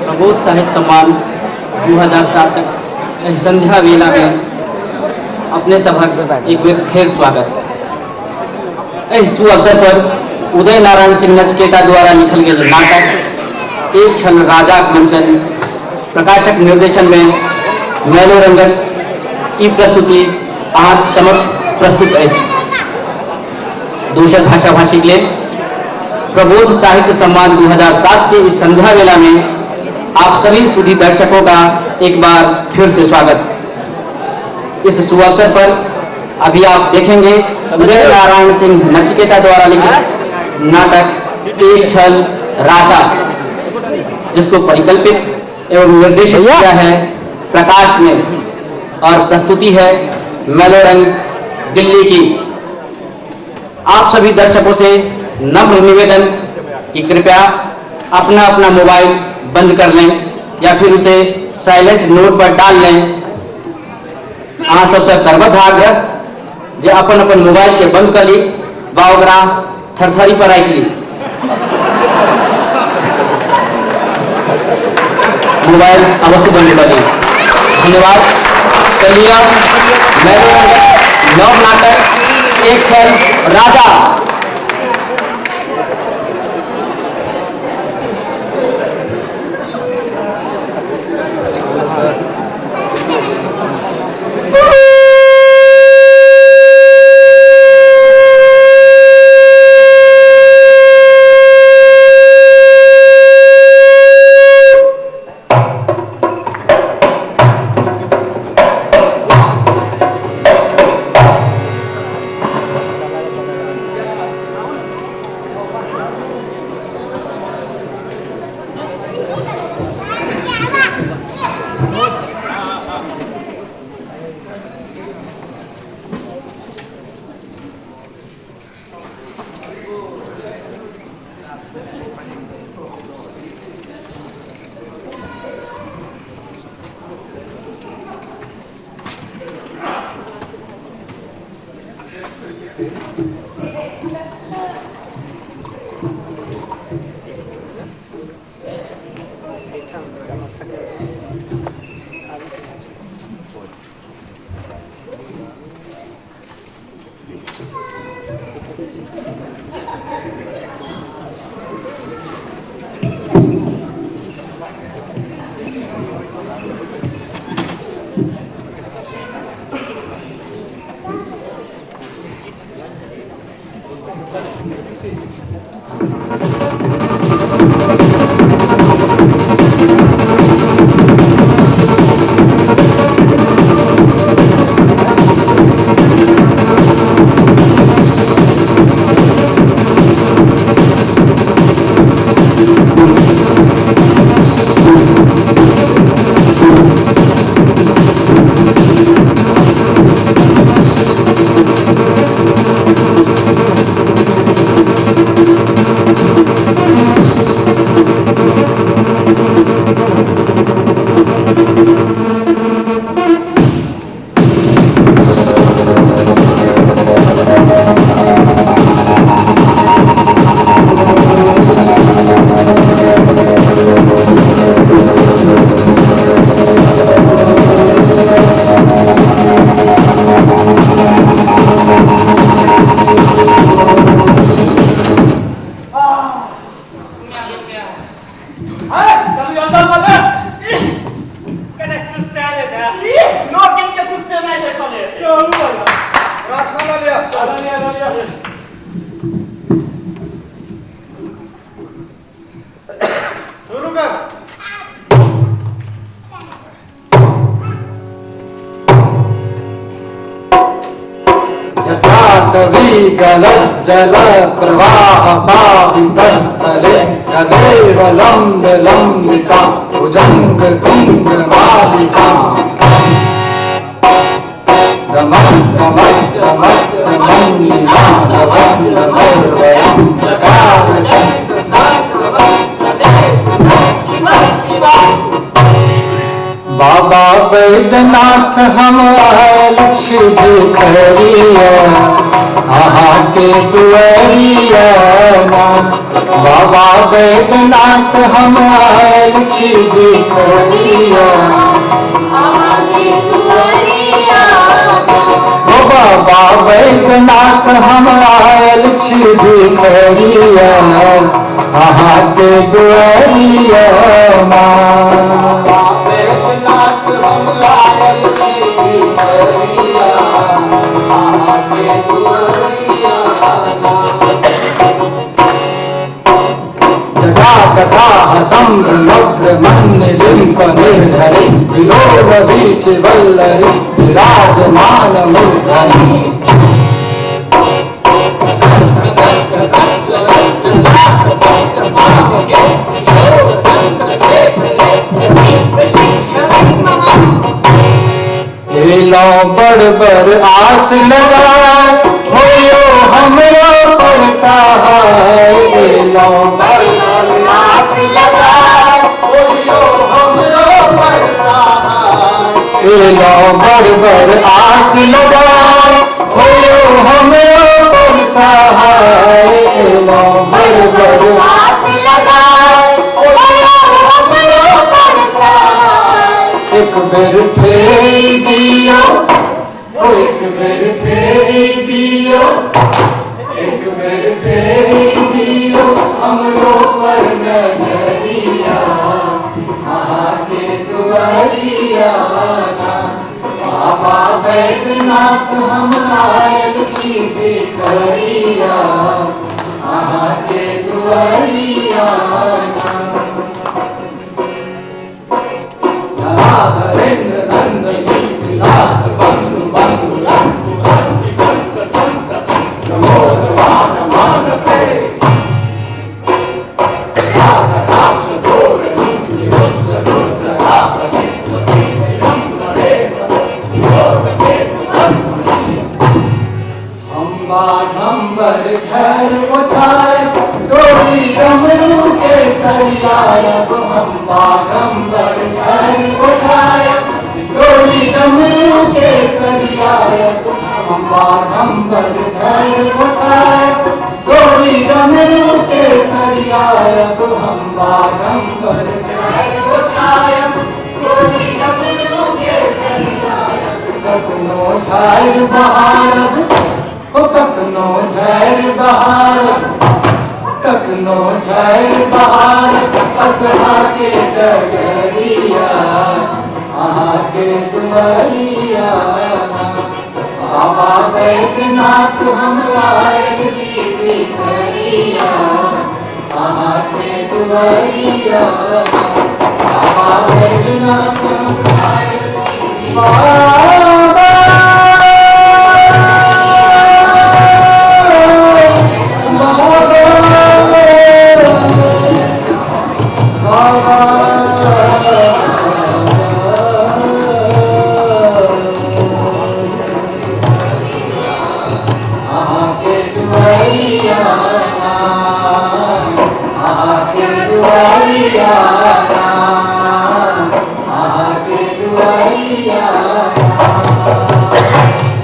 प्रबोध साहित्य सम्मान 2007 एहि संध्या वेला में अपने सभक एक बेर फेर स्वागत। एहि सुअवसर पर उदय नारायण सिंह नचकेता द्वारा लिखल गेल नाटक एक क्षण राजाक मंचन प्रकाशक निर्देशन में मैलोरंगक ई प्रस्तुति अहाँ समक्ष प्रस्तुत अछि। दोसर भाषा भाषी के लेल प्रबोध साहित्य सम्मान 2007 के इस संध्या वेला में आप सभी सुधी दर्शकों का एक बार फिर से स्वागत। इस सुअवसर पर अभी आप देखेंगे उदय नारायण सिंह नचिकेता द्वारा लिखित नाटक एक छल राजा, जिसको परिकल्पित एवं निर्देशित किया है प्रकाश ने और प्रस्तुति है मैलोरंग दिल्ली की। आप सभी दर्शकों से नम्र निवेदन कि कृपया अपना अपना मोबाइल बंद कर लें या फिर उसे साइलेंट नोट पर डाल लें। अहाँ सबसे करबद्ध आग्रह जे अपन अपन मोबाइल के बंद कर ली बा ओकरा थरथरी पर राखि ली। मोबाइल अवश्य बंद कर ली। धन्यवाद। चलिए नव नाटक एक क्षण राजा। जल प्रवाह पावितस्थले कलेव लंब लंबिता भुजंग तुंग मालिका दमन दमन दमन दमन चकार। बाबा बैद्यनाथ हम आयल छी भिखरिया, अहाँ के दुआरिया ना। बाबा बैद्यनाथ हम आयल छी भिखरिया। ओ बाबा बैद्यनाथ हम आयल छी भिखरिया, अहाँके दुआरिया। बैद्यनाथ हम आयल छी भिखरिया, अहाँके दुआरिया। जटाकटाह सम्भ्रमभ्रमन्निलिम्प निर्झरि विलोल वीच वल्लरि विराजमान मूर्धनि। एलो बड़ बड़ आस लगाए, होयो हमरो पर सहाय। एलो बड़ बड़ आस लगाए, होयो हमरो पर सहाय। एलो बड़ बड़ आस लगाए, होयो हमरो पर सहाय। एलो बड़ बड़ आस लगाए, होयो हमरो पर सहाय। एक बेर फेर दियो, ओ एक बेर फेर दियो, एक बेर फेर दियो हमरो पर नजरिया, अहाँके दुआरिया। बाबा बैद्यनाथ हम आयल छी भिखरिया, अहाँके दुआरिया। धरेन्द्र नंदनी विलास बंधु बंधु प्रमोदवान मानसे कटाक्ष धोरणि निरुद्ध दुर्धरा प्रदीप्त हम बाघंबर झर उछाय, डोरी डमरू के सरियायब। हम बाघंबर झर उछाय, डोरी डमरू के सरियायब। हम बाघंबर झर उछाय, डोरी डमरू के सरियायब। हम बाघंबर झर उछाय, डोरी डमरू के सरियायब। कखनो झर बहारब, ओ कखनो झर बहारब, कखनो झर बहारब असहा के डगरिया, अहाँके दुआरिया। बाबा बैद्यनाथ हम आयल छी भिखरिया, अहाँके दुआरिया। बाबा बैद्यनाथ हम आयल छी। बाबा बाबा अहाँके दुआरिया, अहाँके दुआरिया, अहाँके दुआरिया।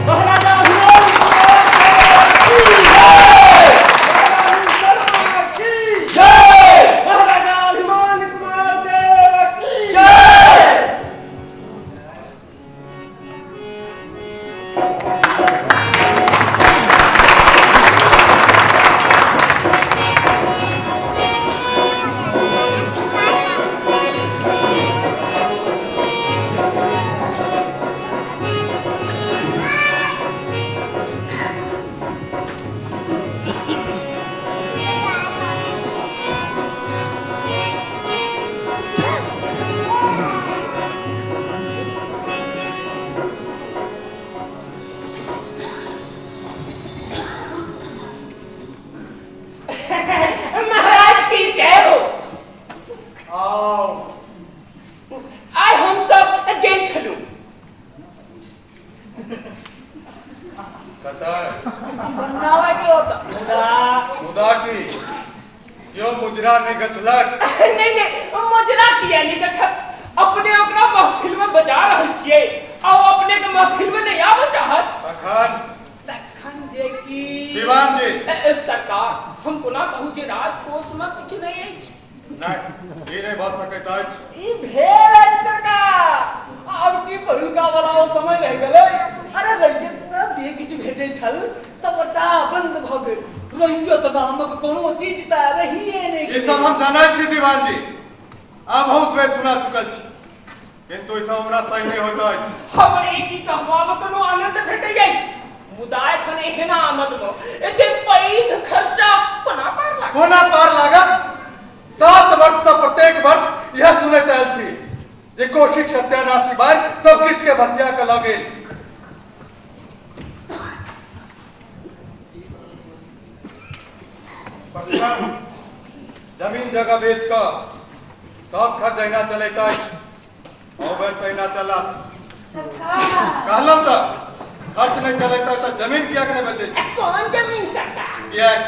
महाराजा अभिमान कुमार की जय! शर्मा की जय! महाराजा अभिमान कुमार देव की जय! महाराज की जय हो। आओ। आइ हम सब गेल छलहुँ। कतऽ? बनावे के होता। मुदा मुदा की क्यों मुजरा नहि गछलक? नहीं नहीं, मुजरा किया नहीं गछत। अपने ओकरा महफिल में बजा रहल छियै आ ओ अपने के महफिल में नहीं आबऽ चाहत। तखन? तखन जे की दीवान जी। सरकार, हम कोना कहू जे राजकोष में किछु नहि अछि। नहि, ई नहि भऽ सकैत अछि। ई भेल अछि सरकार। आब की पहिलुका वाला ओ समय रहि गेलै? अरे रैयत से जे किछु भेटै छल सबटा बंद भऽ गेल। रैयत नामक कोनो चीज तऽ रहिए नहि ई गेलै। सब हम जानैत छी दीवान जी, आ बहुत बेर सुना चुकल छी, किन्तु ई सब हमरा सही नहि होइत अछि। हमरे की कहबामे कोनो आनंद भेटै अछि, मुदा एखन एहन आमद मे एते पैघ खर्चा कोना पार लागत? कोना पार लागत? 7 वर्ष सँ प्रत्येक वर्ष इएह सुनैत आयल छी जे कोशिक सत्यानाशी बाढ़ि सब किछु के भसिया कऽ लऽ गेल। जमीन जगह बेच कऽ सब खर्च जहिना चलैत अछि ओ बेर तहिना चलत। सरकार, कहलहुँ तऽ खर्च नहि चलैत अछि तऽ जमीन किएक नहि बेचै छी? कोन जमीन सरकार? किएक?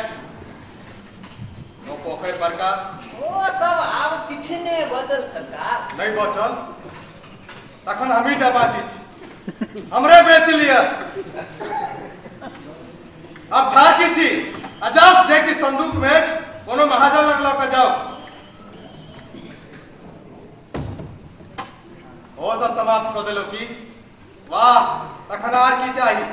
ओ पोखरि बड़का। ओ सब आब किछु नहि बचल सरकार। नहि बचल? तखन हमही टा बाकी छी, हमरे बेच लिअ। आब ठाढ़ की छी? आ जाउ, जे कि संदूक में अछि कोनो महाजन लग लऽ कऽ जाउ। ओ सब समाप्त कऽ देलहुँ की? वाह, तखन आर की चाही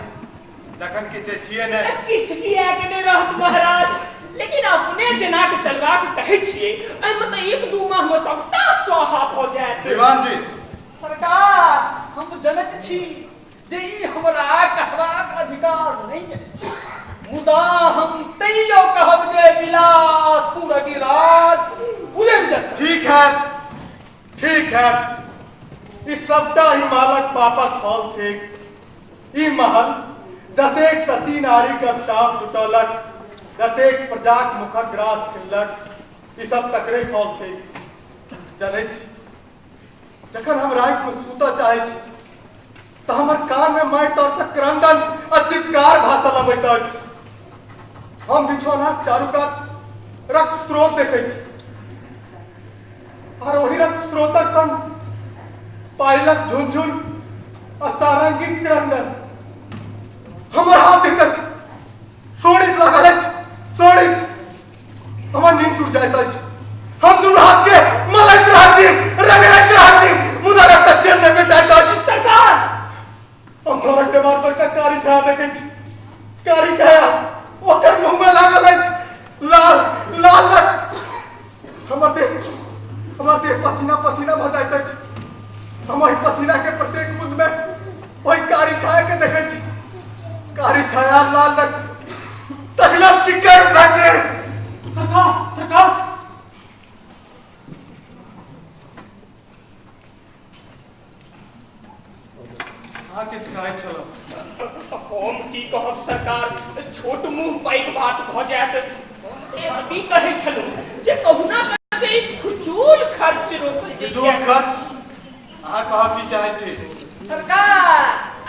जखन किछु छियै नहि। किछु किएक नहि रहत महाराज, लेकिन अपने जेना के चलबाक कहै छियै एहिमे तऽ 1-2 माह मे सबटा स्वाहा भऽ जायत। दीवान जी। सरकार, हम जनैत छी जे ई हमरा कहबाक अधिकार नहि अछि, मुदा हम तैयो कहब जे बिलासपुरक ई राज उजड़ि जेतै। ठीक है, ठीक है, ई सबटा हिमालक पापक फल थिक। ई महल जतेक सती नारीक अभिशाप जुटौलक, जतेक प्रजाक मुखक ग्रास छिनलक, ई सब तकरे फल थिक। जनैत छी, जखन हम रातिमे सूतऽ चाहै छी तऽ हमर कानमे मारि तरसँ क्रंदन आ चित्कार भाषा लबैत अछि। हम बिछौनाक चारू कात रक्त स्रोत देखै छी और ओहि रक्त स्रोतक संग पायलक झुनझुन आ सारंगीक क्रंदन। हमर हाथ भीतर शोणित लागल अछि, शोणित। हमर नींद टूट जाइत अछि। हम दुनू हाथ के मलैत रहै छी, रगड़ैत रहै छी, मुदा रक्त चेन नहि भेटैत अछि। सरकार, हम घरक देवाल पर एकटा कारी छाया देखै छी। कारी छाया, ओकर मुंह में लागल अछि लाल लाल रक्त। हमर देह पसीना पसीना भऽ जाइत अछि। हम ओहि पसीना के प्रत्येक बूंद में ओहि कारी छाया के देखै छी। कारी छाया, लाल रक्त। तखन हम चिक्कर उठै छी। सरकार, सरकार। अहाँ किछु कहै छलहुँ? हम की कहब सरकार, छोट मुंह पैघ बात भऽ जायत। एतबी कहै छलहुँ जे कहुना कऽ जे ई फजूल खर्च रोकल फिजूल जइतै। खर्च? अहाँ कहब की चाहै छी? सरकार,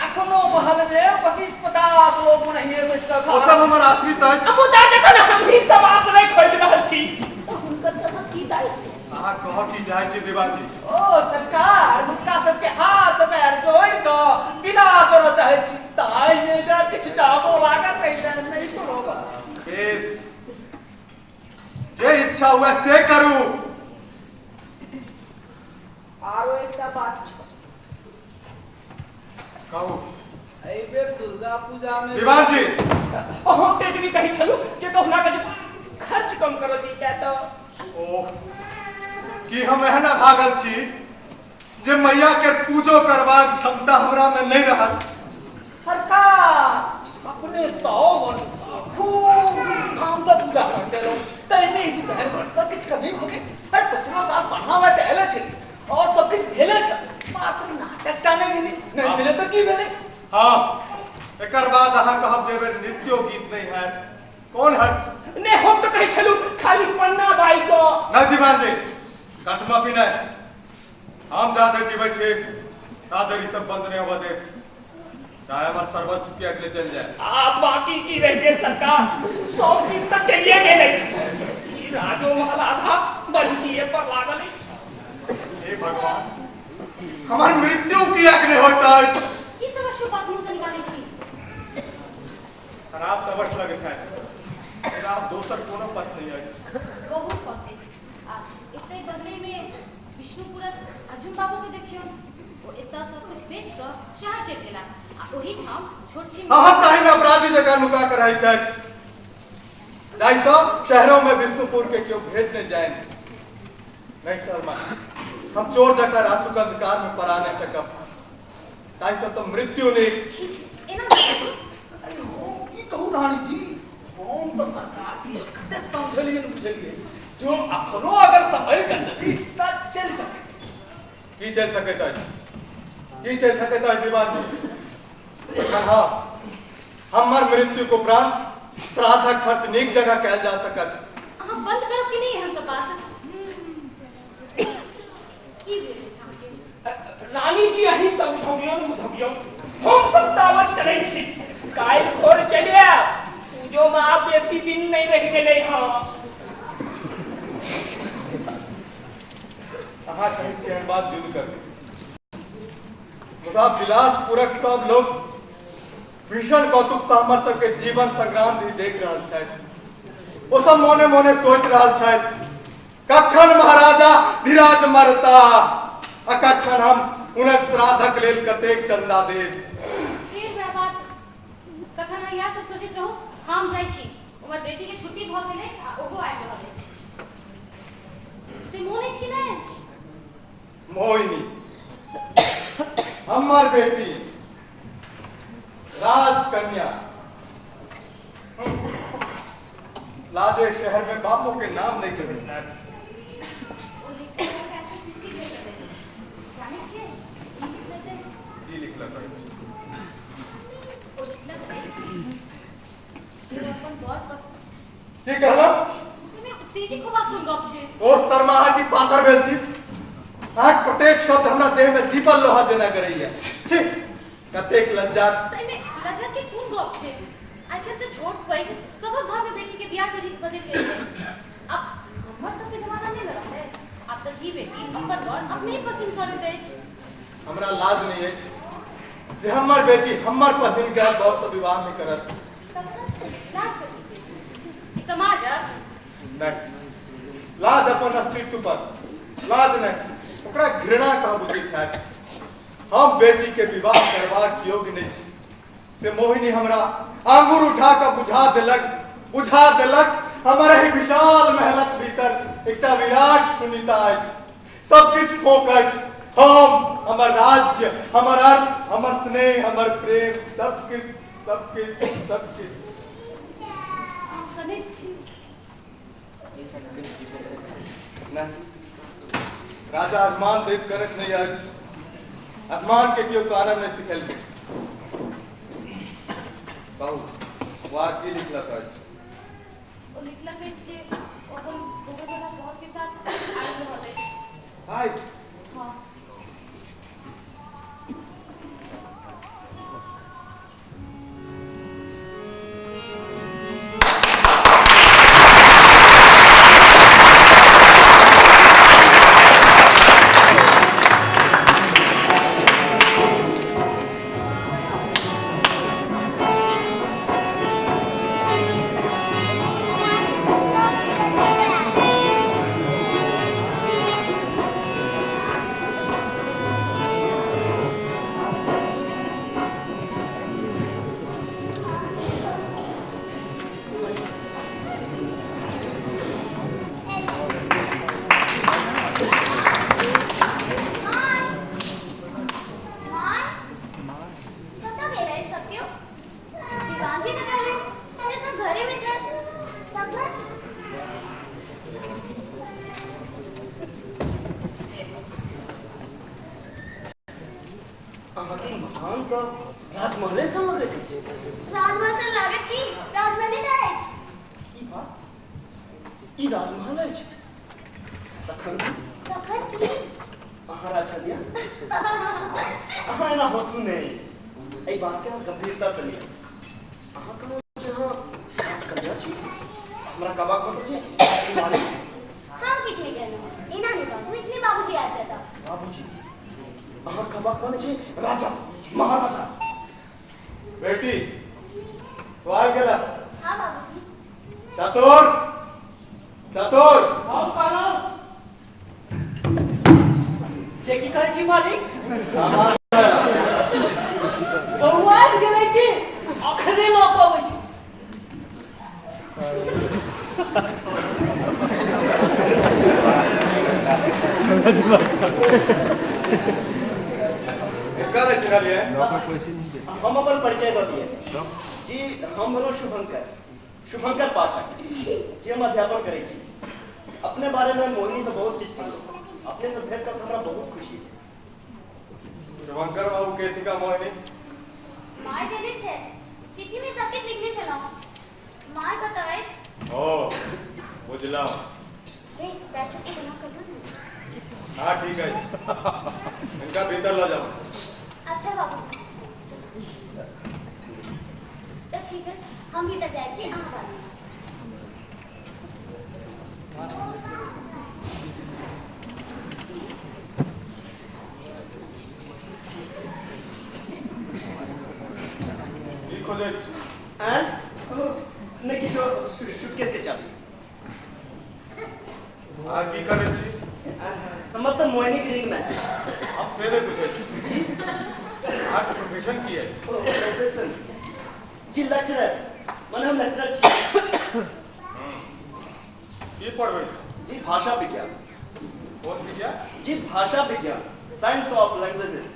अखनो महल में 25-50 लोग ओनाहिये बैस कऽ ओ खा सब हमर आश्रित अछि। मुदा जखन हमही सब आश्रय खोजि रहल छी तऽ हुनकर सभक की दायित्व? अहाँ कहऽ की चाहै छी दीवान जी? ओ सरकार, हुनका सबके हाथ पैर जोड़ि कऽ विदा करऽ चाहै छी, ताहिमे जँ किछु टाको लागत ताहि लए नहि कोनो बात। बेस, जे इच्छा हुए से करू। आरो एकटा बात छल। कहू। एहि बेर दुर्गा पूजा मे दीवान जी। हम तऽ एतबी कहै छलहुँ जे कहुना कऽ जे खर्च कम करल जइतै तऽ। ओह, की हम एहन अभागल छी जे मैया के पूजो करबाक क्षमता हमरा में नहीं रहल? सरकार, अपने 100 वर्ष सँ खूब धूमधाम सँ पूजा करते रहो, ताहिमे ई 2-4 वर्ष सँ किछु कमी भऽ गेल? अरे पछिला साल पढ़ामे तऽ एले छलै और सब किछु भेले छल, मात्र नाटक टा नहि भेलै। नहि भेलै तऽ की भेलै? हाँ, एकर बाद अहाँ कहब जे बेर नृत्यो गीत नहीं हैत, कोन हर्ज? नहि, हम तऽ कहै छलहुँ खाली पन्ना बाई कऽ। नहीं दीवान जी, कथमपि नहीं। हम जा धरि जीबै छी ता धरि ई सब बंद नहीं होबऽ देब, चाहे हमर सर्वस्व के अगले चलि जाए। आ बाकी की रहि गेल सरकार? सब किछु तऽ चलिए गेल अछि। ई राजो महल आधा बन्हकिए पर लागल अछि। हे भगवान, हमर मृत्यु किएक नहि होइत अछि? की सब अशुभ बात मुँह से निकालै छी? खराब तऽ अवश्य लगैत हैत, मुदा आब दोसर कोनो पथ नहि अछि। बहुत पथ अछि आ एतहि बगलेमे विष्णुपुरक अर्जुन बाबूके देखियौन, ओ एतऽ सब किछु बेचि कऽ शहर चलि गेलाह आ ओहिठाम छोट छिन। अहाँ ताहिमे अपराधी जकाँ नुका कऽ रहैत छथि जाहिसँ शहरोमे विष्णुपुर के केओ भेट नहि जाय। नहि शर्मा, हम चोर जकाँ रातुक अंधकार में पड़ा नहि सकब, ताहिसँ तऽ मृत्यु नीक। छी छी, एना नहि कहू। अरे हम की कहू रानी जी, हम तऽ सरकार के कतेक समझलियै ने बुझलियै, जो अखनो अगर सम्हरि कऽ चली तऽ चलि सकै। की चलि सकैत अछि? की चलि सकैत अछि दीवान जी? एखन हँ, हमर मृत्युक उपरांत श्राद्धक खर्च नीक जगह कयल जा सकत। अहाँ बंद करब कि नहि एहन सब बात? की भेल अछि अहाँके? रानी जी अहीं समझबियौ ने बुझबियौ, हम सब तावत चलै छी, काल्हि भोर चलि आयब। पूजो मे आब बेसी दिन नहि रहि गेलै हँ। अहाँ कहै छी एहन बात जुनि करू, मुदा विलासपुरक सब लोक भीषण कौतुकसँ हमर सबके जीवन संग्राम भी देख रहल छथि। ओ सब मोने मोने सोचि रहल छथि, कखन महाराजा धीराज मरता आ कखन हम हुनक श्राद्धक लेल कतेक चंदा देब। फेर वएह बात, तखन अहाँ इएह सब सोचैत रहू। हम जाइ छी, हमर बेटीके छुट्टी भऽ गेल अछि आ ओहो आबि रहल अछि। से मोन अछि कि नहि? मोहिनी हमर बेटी राजकन्या, लाजे शहर में बापो के नाम नहीं के सकता है। ओ लिखलक अछि, चिट्ठी भेजल अछि। जानै छियै की लिखलक अछि? की लिखलक अछि? ओ लिखलक अछि जे ओ अपन बड़ पसंद। की कहलक? एहिमे तेजी खोबा कोन गप छै? ओ शर्मा, अहाँ की पाथर भेल छी? अहाँक प्रत्येक शब्द हमरा देह में दीपल लोहा जेना करैया। ठीक, कतेक लज्जा। तऽ एहिमे लज्जा के कोन गप छै? आइ काल्हि तऽ छोट पैघ सभक घर में बेटी के बियाह के रीत बदलि गेल छै। आब हमर सबके जमाना नहि ने रहलै। आब तऽ धी बेटी अपन वर अपने पसिन करैत अछि। हमरा लाज नहि अछि जे हमर बेटी हमर पसिन के वर से विवाह नहि करत? तखन लाज कथी के? ई समाजक? नहि, लाज अपन अस्तित्व पर लाज नहि, ओकरा घृणा कहब उचित हैत। हम बेटी के विवाह करबाक योग्य नहि छी से मोहिनी हमरा आंगुर उठा कऽ बुझा देलक, बुझा देलक। हमर एहि विशाल महलक भीतर एकटा विराट शून्यता अछि, सब किछु फोक अछि। हम, हमर राज्य, हमर अर्थ, हमर स्नेह, हमर प्रेम, सब किछु, सब किछु, सब किछु। अहाँ कनैत छी? नहि, राजा अभिमान देव करैत नहि अछि। अभिमान के केओ कानन नहि सिखेलकै। कहू, वार की लिखलक अछि? ओ लिखलक अछि जे ओ अपन होबयवला बरके साथ आबि रहल अछि। आइ? हँ। कतऽ गेल अछि सब केओ? दीवानजी तऽ कहले जे सब घरेमे छथि, तखन अहाँके मकान तऽ राजमहले सन लगैत अछि। राजमहल सन लागत की, राजमहले तऽ अछि। ई बात, ई राजमहल अछि तखन? तखन की? अहाँ राजकन्या, अहाँ एना हँसू नहि, एहि बातके अहाँ गंभीरता से लिअ। अहाँ कहलहुँ जे अहाँ राजकन्या छी, हमरा कहबाक मतलब जे कुमारी। हम किछु नहि कहलहुँ, एना नहि बाजू, एखने बाबूजी आबि जेता। बाबूजी? अहाँ कहबाक माने छै राजा, महाराजा। बेटी, तो आ गेला। हाँ बाबूजी। चतुर, चतुर। हम कहलहुँ जे की कहै छी मालिक? सामान। बौआ आबि गेलै की? अखने लऽ कऽ अबै छी। हिनका नहि चिन्हलियै? हम अपन परिचय दऽ दिए जी। हम भेलहुँ शुभंकर, शुभंकर पाठक जी। हम अध्यापन करै छी। अपने बारेमे मोहिनी से बहुत किछु सुनलहुँ। अपने से भेंट कऽ हमरा बहुत खुशी भेल। शुभंकर बाबू के थिका मोहिनी? माय देने छै चिट्ठी में, सब किछु लिखने छलहुँ। माय कतऽ अछि? ओ बुझलहुँ। हे, बैठक के बना कर दो ने। हाँ, ठीक है, हिनका भीतर लऽ जाओ। अच्छा बाबूजी, चलू। तऽ ठीक अछि, हम भीतर जाइ छी, अहाँ बादमे। की खोजै छी? आँय? नहि किछो, सूटकेस के चाबी। अहाँ की करै छी? संभवतः मोहिनी के रिंग में। हम से नहि पूछै छी। जी। अहाँके प्रोफेशन की अछि? ओ प्रोफेशन जी, लेक्चरर, माने हम लेक्चरर छी। की पढ़बै छी? जी, भाषा विज्ञान। कोन विज्ञान? जी, भाषा विज्ञान, साइंस ऑफ लैंग्वेजेस।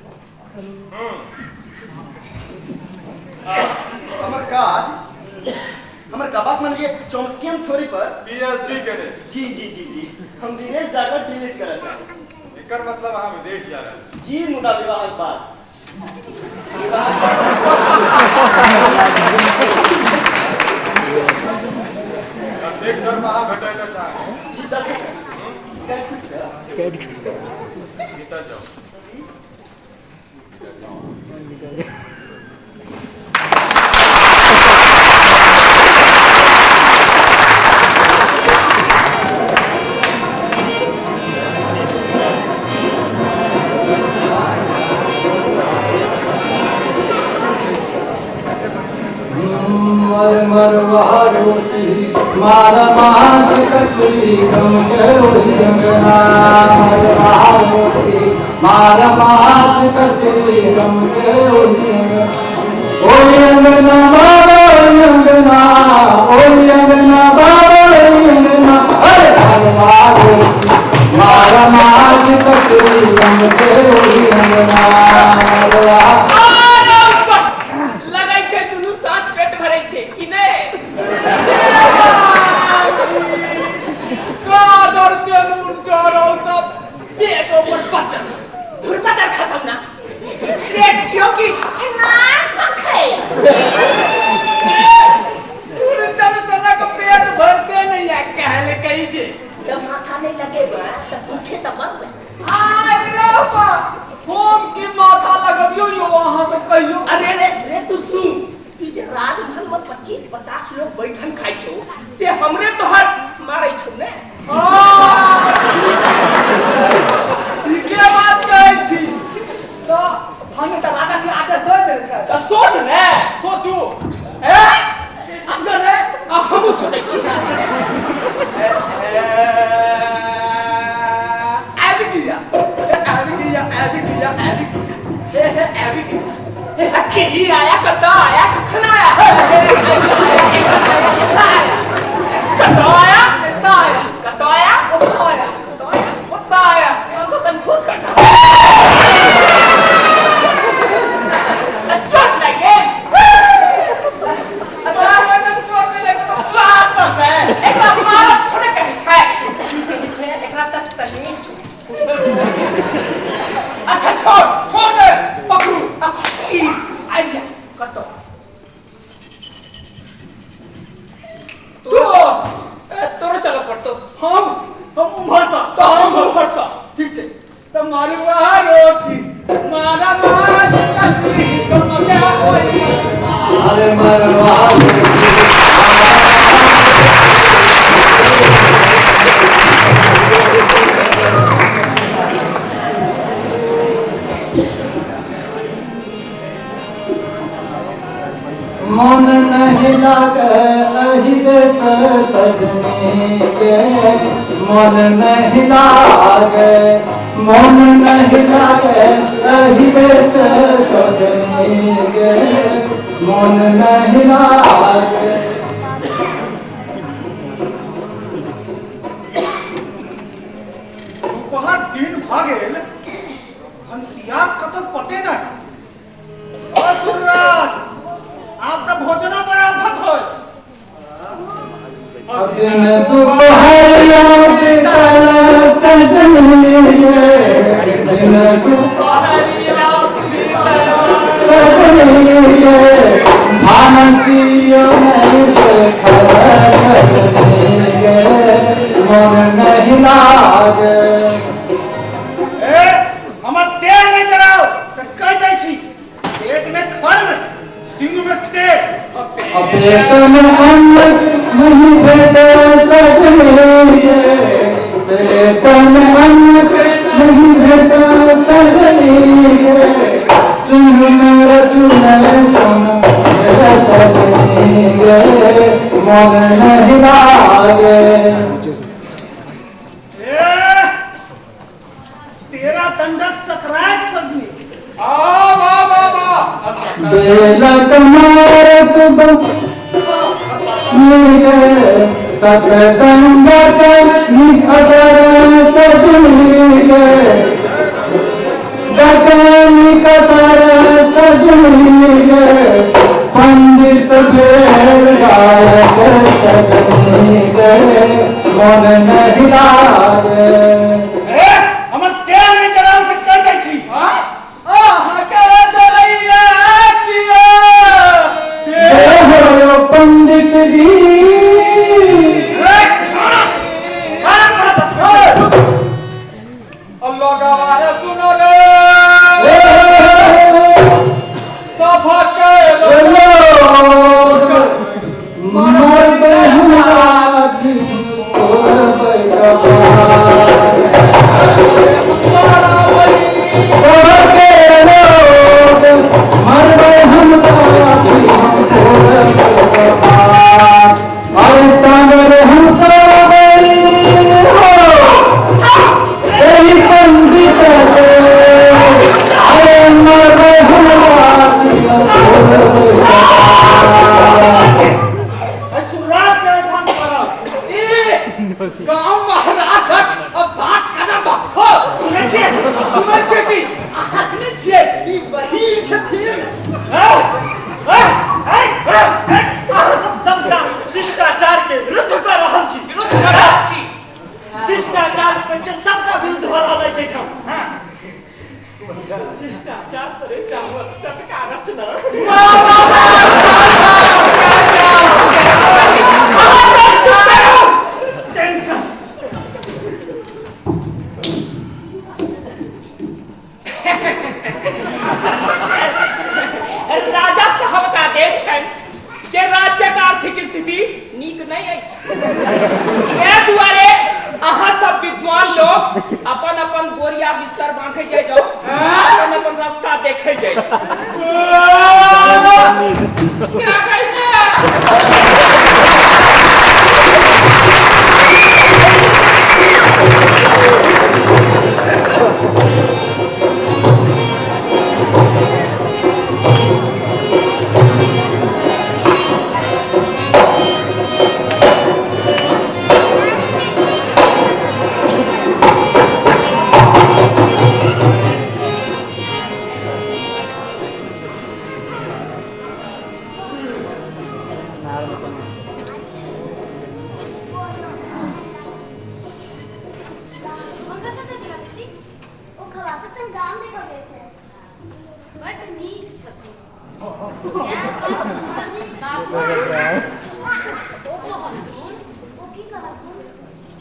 हमर काज, हमर कहबाक माने जे चॉम्स्कियन थ्योरी पर पीएचडी केने छी? जी जी जी जी हम विदेश जाकर डिलीट करऽ चाहै छी। एकर मतलब अहाँ विदेश जा रहल छी? जी, मुदा विवाहक बाद, विवाहक बाद। कतेक दरमाहा भेटैत अछि अहाँके? जी, 10 रुपया। भीतर जाउ। भीतर जाउ। मर मरवा रोटी मार माछ कचरी गम के ओहि अंगना, मरवा रोटी मार माछ कचरी गम के ओहि अंगना, ओहि अंगना बाबा, ओहि अंगना, ओहि अंगना बाबा, ओहि अंगना। अरे मरवा रोटी मार माछ कचरी गम के ओहि अंगना, मरवा। लगै छै दुनू साँझ पेट भरै छै कि नहि? गाजर से नून चढ़ौ तऽ पेटो पर बचल। धुरपतर खसब ना, पेट छियौ कि इनार पोखरि? चल सनक पेट भर। लागे अहि देश सजनी के, मन नहीं लागे, मन नहीं लागे अहि देश सजनी के, मन नहीं लागे। दोपहर दिन भऽ गेल, भनसिया कतौ पते नहि। ओ सूरराज, आब तऽ भोजनो पर आफत होय। दिन दुपहरिया बीतल सजनी गे, दिन दुपहरिया बीतल सजनी गे, भानसियो नहीं देखल सजनी गे, मन नहीं लागे। ए, हमर तेल नहि जराउ से कहि दै छी। पेट में खर नहि, सिंह में तेल। पेट में अन्न नहीं भेटे सजनी गे, पेट में अन्न नहीं भेटे सजनी गे, सिंह में रचुने तुम सजनी गे, मन नहीं लागे। ए, तेरा दंडक सकरात सजनी। आ वाह वाह वाह। बेलक मारत गे, सतसंगत निखसर सजनी गे, निकसर सजनी गे, पंडित भेल गायक सजनी गे, मन नहीं लागे। ए, हमर तेल नहि जराउ से कहि दै छी। अहाँके जरैया किया? जय हो पंडित जी। ए, खाना खाना खाना बस। अल्लाह गवाह सुनो रे, सभके लोग मर बहुराती तोर बैगवार, सबके लोग मर बहुराती तोर बैगवार, अरे टांगर हम तो हो एही पंडित के, अरे मर बहुराती तोर बैगवार। ए, सूरराज के एहिठाम करब। ई गाँव महाराजक अब बाट कना बखो। सुनै छियै? सुनै छियै की? अहाँ सुनै छियै? ई बहीर छथिन। ए, ए, ए, ए, ए, अहाँ सब सबटा शिष्टाचार के विरुद्ध कऽ रहल छी। विरुद्ध कऽ रहल छी। शिष्टाचार के सबटा विरुद्ध भऽ रहल अछि एहिठाम। शिष्टाचार पर एकटा हमर टटका रचना। अहाँ सब चुप करू। टेंशन। राजा साहबक आदेश छनि जे राज्यक आर्थिक स्थिति नीक नहि अछि, एहि दुआरे अहाँ सब विद्वान लोग अपन अपन बोरिया बिस्तर बांधे जाय जाओ, अपन अपन रास्ता देखे जाय। क्या कहते? मंगल कतऽ गेला बेटी? ओ खवासक संग गाम देखऽ गेल छै। बड्ड नीक छथिन। इएह बात बाबू ओ कहलथुन। ओ की कहलथुन?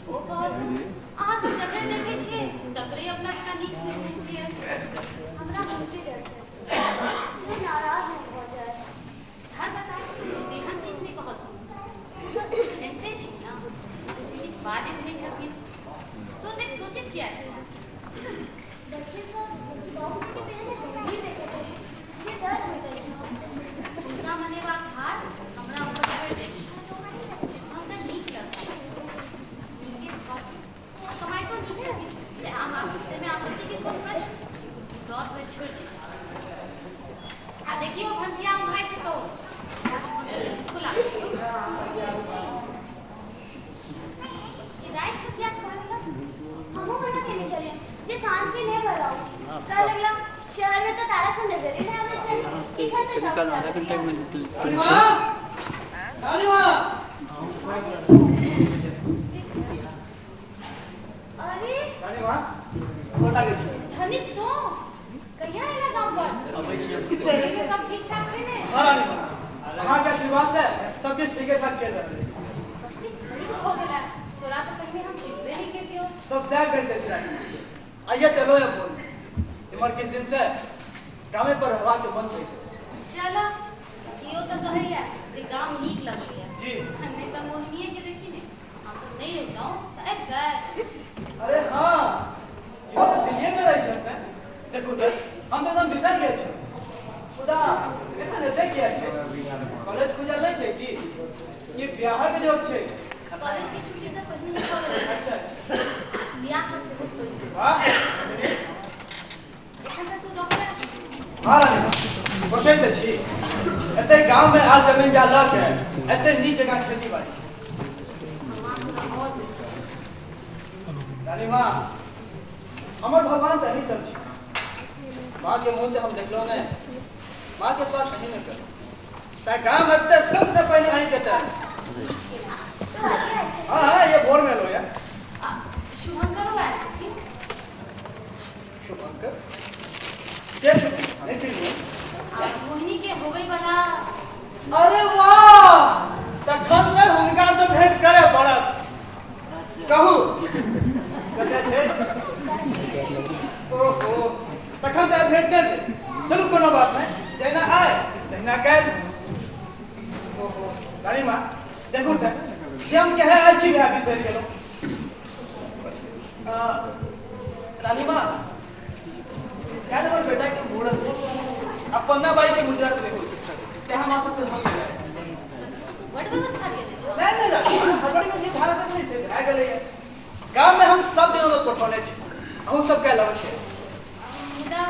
ओ कहलथुन अहाँ तऽ जकरे देखै छियै तकरे अपना जकाँ नीक बुझै छियै। हमरा हुनके डर छै जे नाराज नहि भऽ जाय। हर बता तेहन किछु नहि कहलथुन। जनिते छी ने, बेसी किछु बाजैत नहि छथिन। तो ओतेक सोचैत किया छै? देखिए सर, बाबूजी के तेहन गंभीर देखैत अछि जे डर होइत अछि। हुनका मनेबाक भार हमरा ऊपर। करऽ लगला? शहर में तऽ तारा सब नजरे नहि आबै छै। एखन तऽ शौक माँ, रानी माँ। अरे रानी माँ, गोर लागै छी। धनिक तो कहिया एला गाम पर? अबै छी। दिल्ली में सब ठीक ठाक छै ने? हाँ रानी माँ, अहाँके आशीर्वाद से सब किछु ठीके ठाक चलि रहल अछि। सब किछु ठीक भऽ गेला। तोरा तऽ पहिने हम चिन्हबे नहि केलियौ। सब सएह कहि दै छै रानी माँ। आइए चलो या बोल, इमहर किछु दिन से गामे पर रहबाक मन होइ छै। चल, इहो तऽ कहैया जे गाम नीक लगैया। जी। नहि तऽ मोहिनीये के देखी ने, हमसब नहि रहितहुँ तऽ अबितै? अरे हाँ, इहो तऽ दिल्लीए में रहै छथि ने। देखू तऽ, हम तऽ एकदम बिसरि गेल छी। मुदा एखन एतै किया छै? कॉलेज खुजल नहि छै की? कि बियाहक जोग छै? कॉलेज के छुट्टी तऽ पहिने भऽ गेल छै। अच्छा। बियाह सेहो सोचि। वाह। एखन तऽ तू रहबे। हाँ रानी माँ, सोचैत तऽ छी एते गाँव में आर जमीन जा लऽ के एते नीक जकाँ खेती बाड़ी। भगवान तोरा और नीक। रानी माँ, हमर भगवान तऽ अहीं सब छी। माँ के मुँह तऽ हम देखलहुँ नहि, माँ के स्वास्थ्य अहीं ने करू, तैं गाम अबिते सबसे पहिने अहीं के चाही। तू आइए आयल छली? हाँ हाँ, ये भोर में एलहुँ ये। आ शुभंकरो आयल छथिन। शुभंकर के? शुभंकर नहि चिन्हलियै। आ मोहिनी के होबै वाला। अरे वाह, तखन तऽ हुनका से भेंट करय पड़त। कहू, कतऽ छै? ओहो, तखन तऽ भेंट नहि भेल। चलू, कोनो बात नहि, जहिना आय तहिना काल्हि। ओहो रानी माँ, देखू तऽ जे हम कहे आयल छी वएह बिसरि गेलहुँ। रानी माँ, काल्हि हमर बेटा के मूड़न आ पन्ना बाई के मुजरा सेहो छै, तें हम अहाँ सबके हम बड व्यवस्था केने छौ। नहि नहि रानी माँ, हड़बड़ी में जे भए सकलै से भए गेलैए। गाम में हम सब दिन लोग पठौने छी, अहूँ सब काल्हि अवश्य। मुदा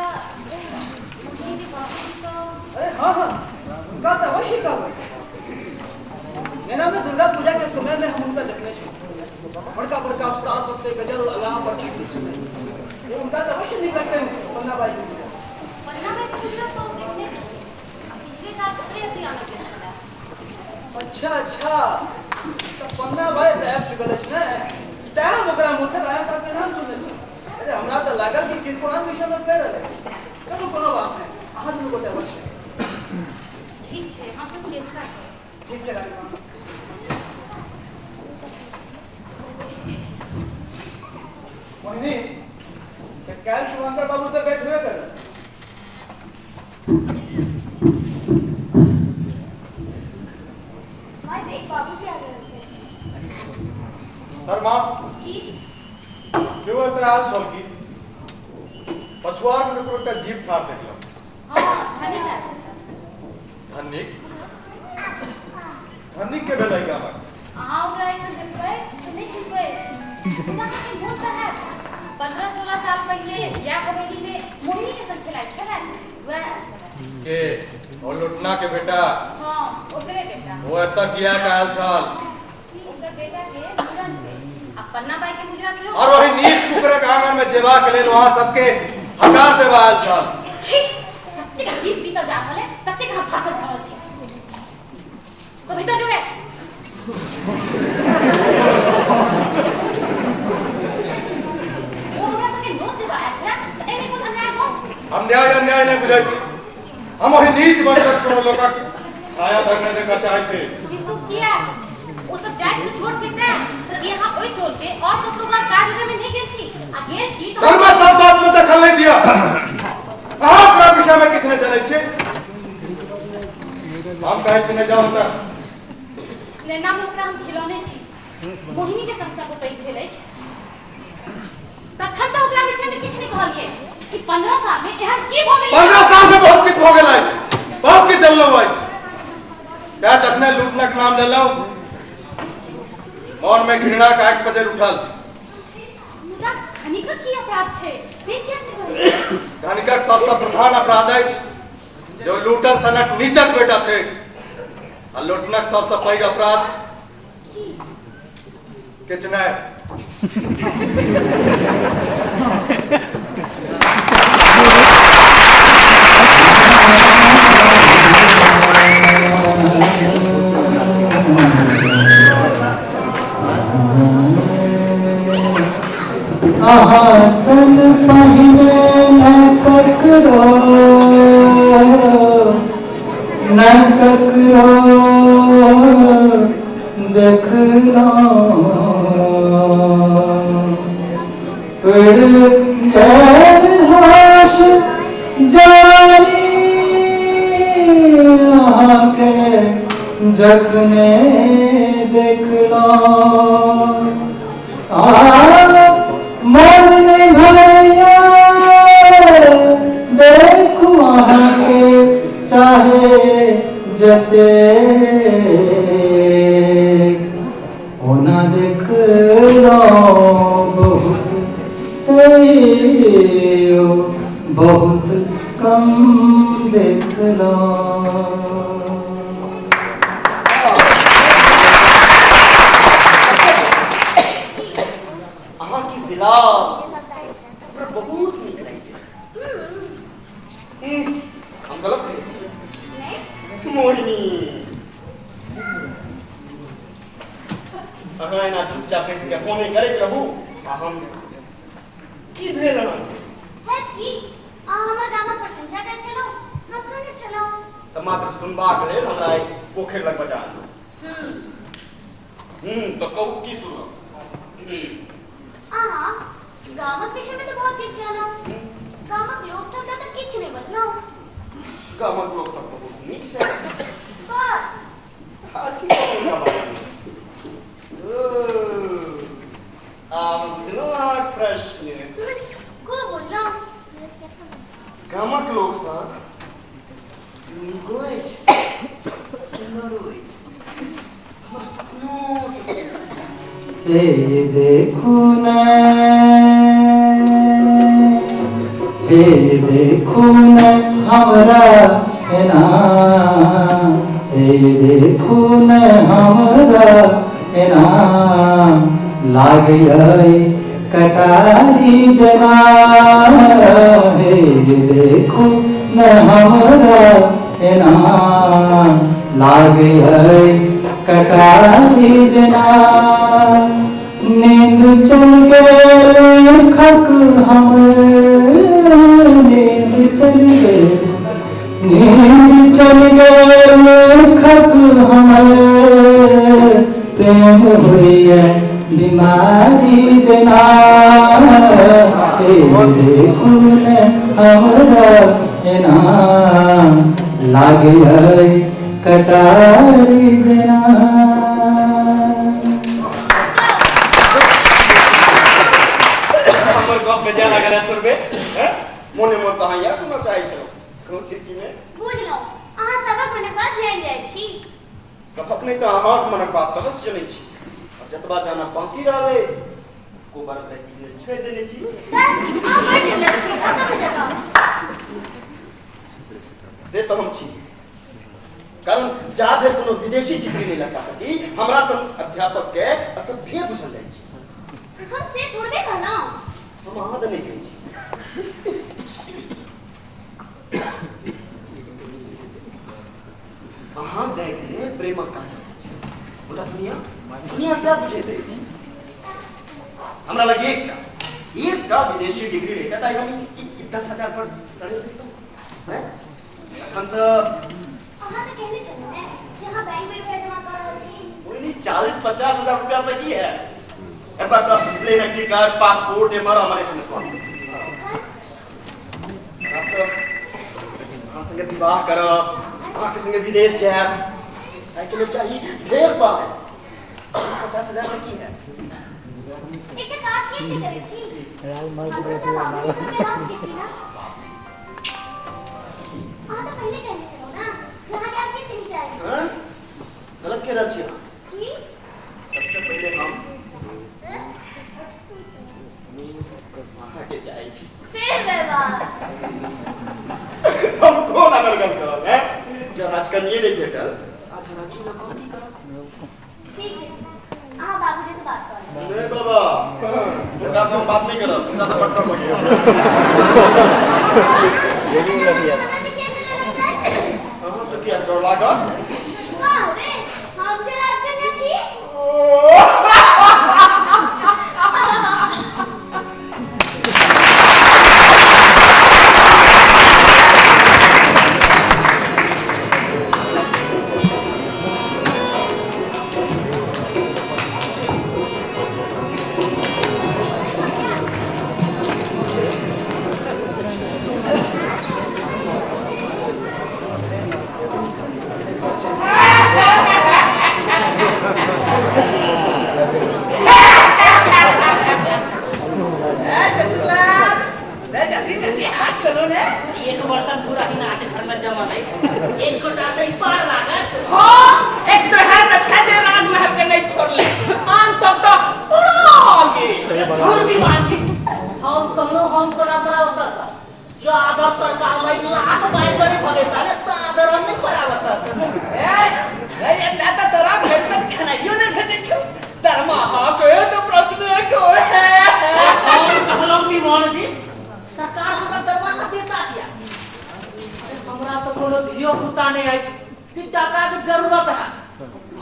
मोहिनी के बाबूजी तऽ। अरे हाँ हाँ, हुनका तऽ अवश्य कहबै। नेना में दुर्गा पूजा के समय में हम हुनका देखने छी, बड़का बड़का उस्ताद सबसे गजल अल्लाह पर की सुने। ये हुनका तऽ अवश्य नीक लगतै पन्ना बाई के पूजा। पन्ना बाई के मुजरा तऽ ओ देखने छथिन आ पिछले साल ओकरे अथी आनल गेल छलै। अच्छा अच्छा, तऽ पन्ना भाई तऽ आबि चुकल अछि ने, तैं हम ओकरा मुँह से राजा साहब के नाम सुनने। अरे हमरा तऽ लागल कि किनको आन विषय में कहि रहल अछि। चलू, कोनो बात नहि, अहाँ दुनू गोटे अवश्य। ठीक छै, हमसब चेष्टा करब। ठीक छै रानी माँ। मोहिनी, तऽ काल्हि शुभंकर बाबू से भेंट हुए करत। माय, देख, बाबूजी आबि रहल छै। शर्मा। की? केओ एतऽ आयल छल की? पछुआर मे ककरो एकटा जीप ठाढ़ देखलहुँ। हँ, धनिक आयल छलै। धनिक? धनिक के भेलै गामक? अहाँ ओकरा एखन देखबै तऽ नहि चिन्हबै, मुदा अहाँके मोन तऽ हैत, 15-16 साल पहिले इएह हवेली में मोहिनी के संग खेलाइत छलै, वएह आयल छलै। के ओ लुटना के बेटा? हँ, ओकरे बेटा। ओ एतऽ किएक आयल छल? ओकर बेटा के मूड़न छै आ पन्ना बाई के मुजरा सेहो। और वही नीच कुकुरक आंगन में जेबाक लेल वहाँ सबके हकार देबा आयल छल। छी, जतेक गीत बीतल जा रहल है ततेक अहाँ फाँसल जा रहल छी। तो भीतर जो गए। ओ हमरा सबके नोत देबऽ आयल छलै तऽ एहिमे कोन अन्याय गप? हम न्याय अन्याय नहि बुझै छी। हम ओहि नीच वर्गक कोनो लोकक छाया तक नहि देखऽ चाहै छी। किन्तु किया? ओ सब जाति से छोट छै तैं तऽ कि अहाँ ओहि टोल के और ककरो गाँव काज उजय में नहि गेल छी? आ गेल छी तऽ शर्मा, सब बात में दखल नहि दिअ। अहाँ ओकरा विषय में किछु नहि जनै छी। हम कहै छी, नहि जाउ ओतऽ। नैना में ओकरा हम खिलौने छी, मोहिनी के संग संग ओ पैघ भेल अछि। तखन तऽ ओकरा विषय में किछु नहि कहलियै कि 15 साल में एहन की भऽ गेलै? 15 साल में बहुत किछु भऽ गेल अछि, बहुत किछु जनलहुँ अछि। तें जखने लूटनक नाम लेलहुँ, मन में घृणाक आगि पजरि उठल। मुदा धनिकक की अपराध छै, से किएक नहि कहै छी? धनिकक सबसँ प्रधान अपराध अछि जे ओ लूटल सनक नीचक बेटा थिक आ लूटनक सबसँ पैघ अपराध की? किछु नहि। अहाँ सन पहिने न ककरो, न ककरो देखलहुँ। उड़ गैल होश जानी अहाँके जखने देखलहुँ। आ मोन नहि भरैया देखू अहाँके चाहे जते, ओना देखलहुँ बहुत तैयो बहुत कम देखलहुँ। अहाँ की विलास हमरा बहुत नीक लागि गेल। हम गलत कहि मोहिनी, अहाँ एना चुपचाप बैस के फोन करैत रहू आ हम की भेल अहाँके? है की अहाँ हमर गामक प्रशंसा करैत छलहुँ, हम सुनैत छलहुँ। तऽ मात्र सुनबाक लेल हमरा एक पोखरि लग बजा आनलहुँ। तऽ कहू की सुनब? अहाँ गामक विषयमे तऽ बहुत किछु जानब, गामक लोक सब तऽ किछु नहि बतलहुँ। गामक लोक सब बहुत नीक छै। बस आ की कहू हुनका बारेमे? ओ, आब बुझलहुँ अहाँक प्रश्न। खूब बुझलहुँ। गामक लोक सब नीको अछि, सुन्दरो अछि, हमर सपनो सँ सुन्दर। हे देखू ने, हे देखू ने हमरा एना, हे देखू ने हमरा एना, लागै कटारी जना। हे देखू ने हमरा एना, लागै कटारी जना। नींद चल गेल खक हमर, नींद चल गेल, नींद चल गेल खक हमर, प्रेम होइए बीमारी जना। हे देखू ने हमरा एना, लागै कटारी जना। हमर गप बेजा लागल है थोड़बे, हैं? मोने मोन तऽ अहाँ इएह सुनऽ चाहै छलहुँ कहू छी मे। बुझलहुँ, अहाँ सबक मनक बात जानि जाइ छी। सबक नहि तऽ अहाँक मनक बात तऽ अवश्य जनै छी। आ जतबा जानब बाँकी रहलै कोबर राति लेल छोड़ि देने छी। सर, अहाँ बड़ निर्लज्ज छी, असभ्य जकाँ। से तऽ हम छी, कारण जा धरि कोनो विदेशी डिग्री नहि लगा सकी हमरा सन अध्यापक के असभ्य बुझल जाइ छै। हम से थोड़बे कहलहुँ। हम अहाँ तऽ नहि कहै छी। अहाँ गायके प्रेमक काज अछि, मुदा दुनिया दुनिया सएह बुझैत अछि। हमरा लग एकटा एकटा विदेशी डिग्री रहितै तऽ आइ हम ई 10,000 पर सड़े रहितहुँ। हैं? एखन तऽ अहाँ तऽ कहने छलहुँ ने जे अहाँ बैंक में रुपया जमा कऽ रहल छी। ओहिनी 40-50 हजार रुपया से की है? एक बार दस प्लेन टिकट पासपोर्ट एमहर हमारे संगे स्वागत। आब तऽ अहाँ संगे विवाह करब, अहाँके संगे विदेश जायब, ताहिके लेल चाही ढेर पाइ। 50,000 में की है? एकटा काज किएक नहि करै छी? हम सब तऽ बाबूजी संगे रह सकै छी ने? अहाँ तऽ पहिने कहने छलहुँ ने जे अहाँके आब किछु नहि चाही। हाँ? गलत कह रहल छी अहाँ। की? सबसे पहिले हम अहाँके चाहै छी। फेर बर्बाद। हम कोन अनर्गल करब हैं? जब राजकन्ये नहि भेटल आ धराजी लऽ कऽ की करब? ठीक छै, ठीक छै, अहाँ बाबूजी से बात कऽ लेब। नहीं बाबा, हुनका से हम बात नहीं करब, हुनका से बड्ड डर लगैया। हमरा से किया डर लगतै? अहाँ से किया डर लागत? वाह रे, हम जे राजकन्या छी।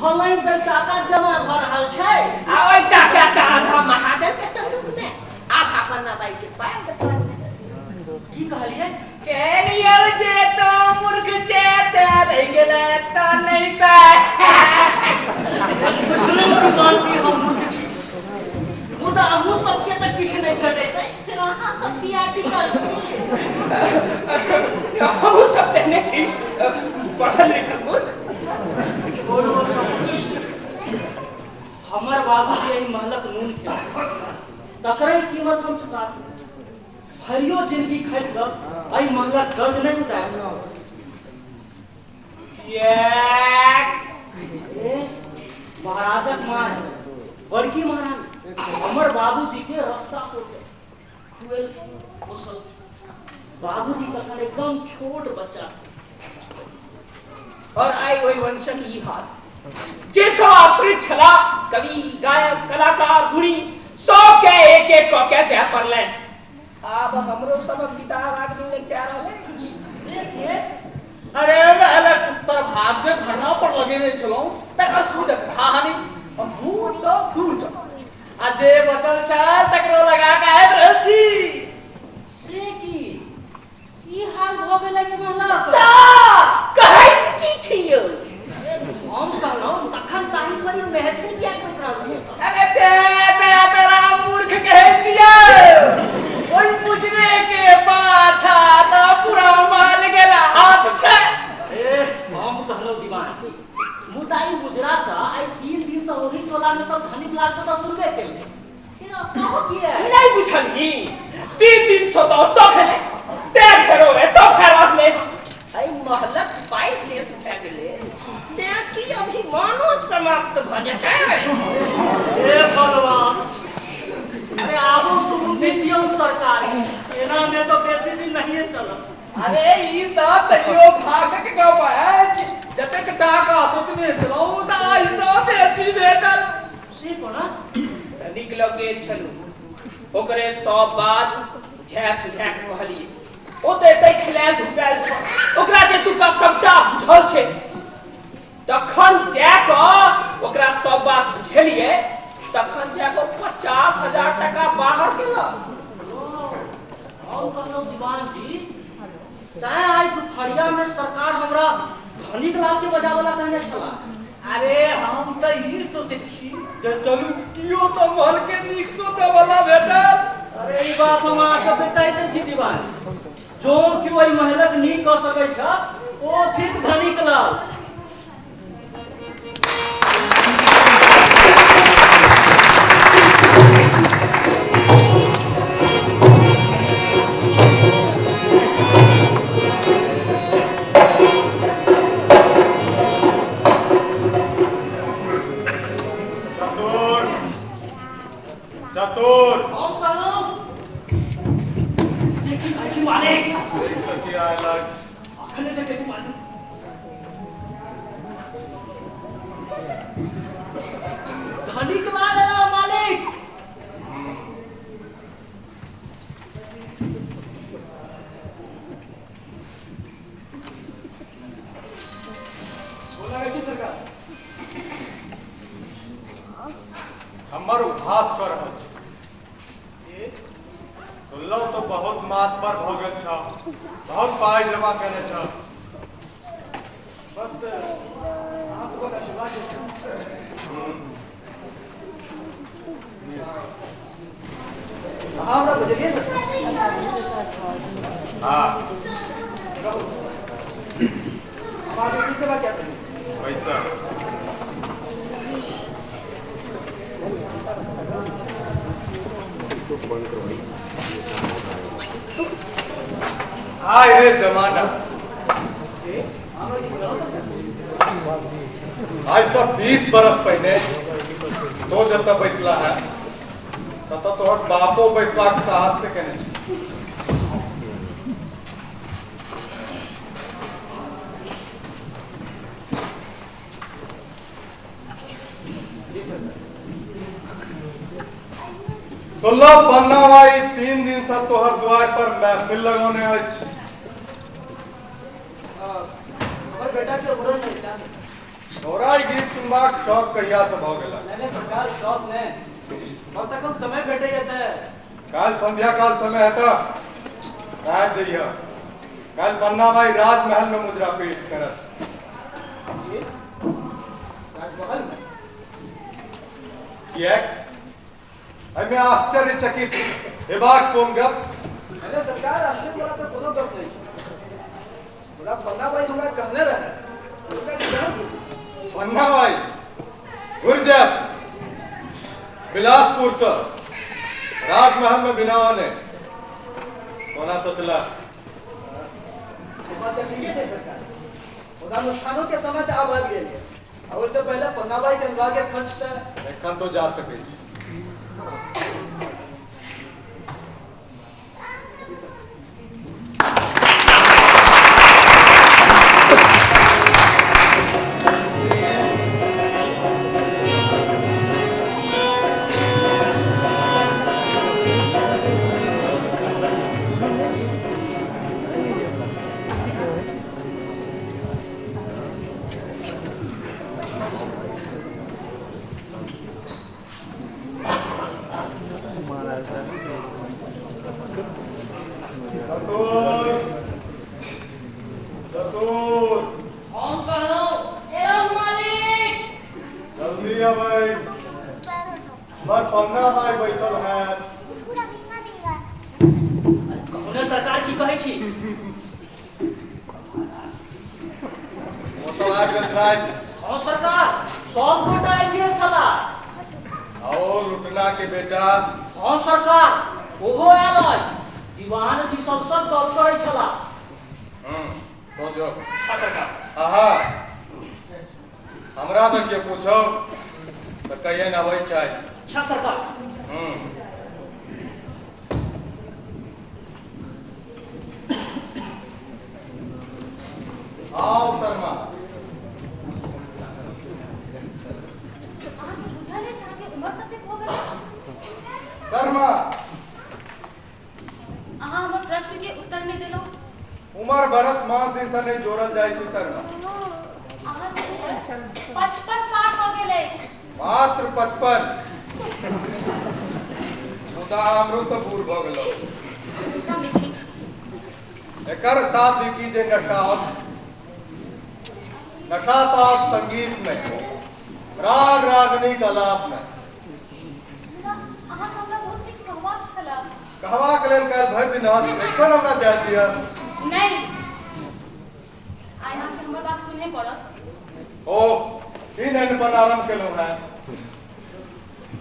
भलै तऽ टाका जमा भऽ रहल छै। आ ओहि टाका के आधा महाजन के संदूक में, आधा पन्ना बाई के पैर में। की कहलियै? कहलियौ जे तो मूर्ख छै तें रहि गेलै, तऽ नहि तऽ बुझलहुँ दीवान जी, हम मूर्ख छी, मुदा अहूँ सबके तऽ किछु नहि भेटैत, फेर अहाँ सब किया टिकल छी? हमहूँ सब तेहने छी, पढ़ल लिखल मूर्ख। छोड़ू सब चीज। हमर बाबूजी एहि महलक नून खेलक, तकरे कीमत हम चुका देब। भरियो जिंदगी खटि कऽ एहि महलक कर्ज नहि उतारि सकब। किएक? ए, महाराजक माय बड़की महारानी हमर बाबूजी के रास्ता से खुएल पोसल। बाबूजी तखन एकदम छोट बच्चा। और आइ ओहि वंशक ई हाल, जे सब आश्रित छला, कवि, गायक, कलाकार, गुणी, सबके एक एक कऽ के जाय पड़लनि। आब हमरो सबक विदाह रागनी लग जा रहल अछि। अरे महलक उत्तर भाग जे धरना पर लगेने छलहुँ तकर सूदक धाहनी दूर तऽ दूर चल, आ जे बचल छल तकरो लगा कऽ आबि रहल छी। से की ई हाल भऽ गेल अछि महलक? कहैत की छी यौ? हम कहलहुँ तखन ताहि पर ई महफिल किया बैस रहल छी? अरे ते तेरा तेरा मूर्ख कहै छियै, ओहि मुजरे के पाछा तऽ पूरा माल गेला हाथ से। ए, हम कहलहुँ दीवान, मुदा ई मुजरा तऽ आइ 3 दिन से ओहि टोला में सब धनिक लाल के तऽ सुनबे केलकै, फिर कहो किया? नहि बुझलही, 3 दिन से तऽ ओतऽ भेलै, तें फेरो एतऽ भए रहलै। एहि महलक पाइ शेष भए गेलै, तें की अभिमानो समाप्त भऽ जेतै? हे भगवान, अरे आबो सुबुद्धि दियौ सरकार, एना में तो बेसी दिन नहिए चलत। अरे ई तऽ तैयो भागक गप अछि, जतेक टाका सोचने छलहुँ तऽ एहिसँ बेसी भेटल। से कोना? धनिक लग गेल छलहुँ, ओकरे सब बात बुझा सुझा के कहलियै। ओ तऽ एतै खेलायल धुपायल छल, ओकरा जे तुका सबटा बुझल छै। तखन जा कऽ ओकरा सब बात बुझेलियै, तखन जा कऽ 50,000 टाका बाहर केलक। हम कहलहुँ दीवान जी, तैं आइ दुपहरिया में सरकार हमरा धनिक लाल के बजावला कहने छला। अरे हम तऽ ई सोचैत छी जे चलू कियो तऽ महल के नीक सोचऽ वाला भेटल। अरे ई बात हम अहाँ सबके कहिते छी दीवान, जो केओ एहि महलक नीक कऽ सकै छ ओ थिक धनिक लाल। चतुर, चतुर। हम कहलहुँ देखी कहै छी मालिक। कथी आयल अछि? अखने देखै छी मालिक। धनिक लाल एला मालिक। हमर उपहास कऽ रहल छी? सुनलहुँ तऽ बहुत मातबर भऽ गेल छह, बहुत पाइ जमा केने छह। बस अहाँ सबक आशीर्वाद। अहाँ हमरा बुझलियै सर? हाँ। हम अहाँके की सेवा कए सकै छी? पैसा। आय रे जमाना, आइ से 20 बरस पहिने तो जतऽ बैसला है ततऽ तोहर बापो बैसबाक साहस से केने छै। सुनलहुँ पन्ना भाई 3 दिन से तोहर द्वार पर महफिल लगौने अछि। हमर बेटा के उपरन नहि। तोरा ई गीत सुनबाक शौक कहिया से भऽ गेल? नहि नहि सरकार, शौक नहि, बस एखन समय भेटैया तऽ। काल्हि संध्या काल समय हेतऽ, आबि जइह। काल्हि पन्ना भाई राजमहल में मुजरा पेश करत। की? राजमहल में? किएक? एहिमे आश्चर्यचकित हेबाक कोन गप? अरे सरकार, आश्चर्य वाला तऽ कोनो गप नहि छै। मुदा पन्ना भाई हमरा कहने रहे, ओकरा केना बुझी? पन्ना भाई गुरजत बिलासपुर से राजमहल में बिना आने कोना सोचला? से बात तऽ ठीके छै सरकार, मुदा अनुष्ठानों के समय तऽ आब आबि गेल ये। आ ओहिसँ पहिले पन्नाबाई के विवाह के खर्च तऽ। एखन तो जा सकै छी। चतुर, चतुर। हम कहलहुँ एलहुँ मालिक। जल्दी अबै, हमर पन्ना भाई बैसल हैत। कहू ने सरकार, की कहै छी? ओ सब आबि गेल छथि? हँ सरकार, सब गोटा आबि गेल छला। और लुटना के बेटा? हँ सरकार, ओहो आयल अछि। दीवान जी सबसँ गप करै छला। तो जो। हँ सरकार। आहा, हमरा तऽ केओ पूछो तऽ कहिए ने अबै छथि। अच्छा सरकार। आओ शर्मा। अहाँके बुझल अछि अहाँके उमर कतेक भऽ गेल? शर्मा। अहाँ हमर प्रश्न के उत्तर नहि देलहुँ। उमर बरस मास दिन से नहि जोड़ल जाइ छै शर्मा। अहाँके उमर 55 पार भऽ गेल अछि। मात्र 55? मुदा हमरो से बूढ़ भऽ गेलहुँ। गुस्सा मे छी। एकर साथ की जे नशा नशा ताप संगीत में, राग रागनी कलाप में। मुदा अहाँ हमरा बहुत किछु कहबाक छल। कहबाक लेल काल्हि भरि दिन रहत, एखन हमरा जाय दिअ। नहि, आइ अहाँके हमर बात सुनहे पड़त। ओ की नैनपन आरम्भ केलहुँ हेँ?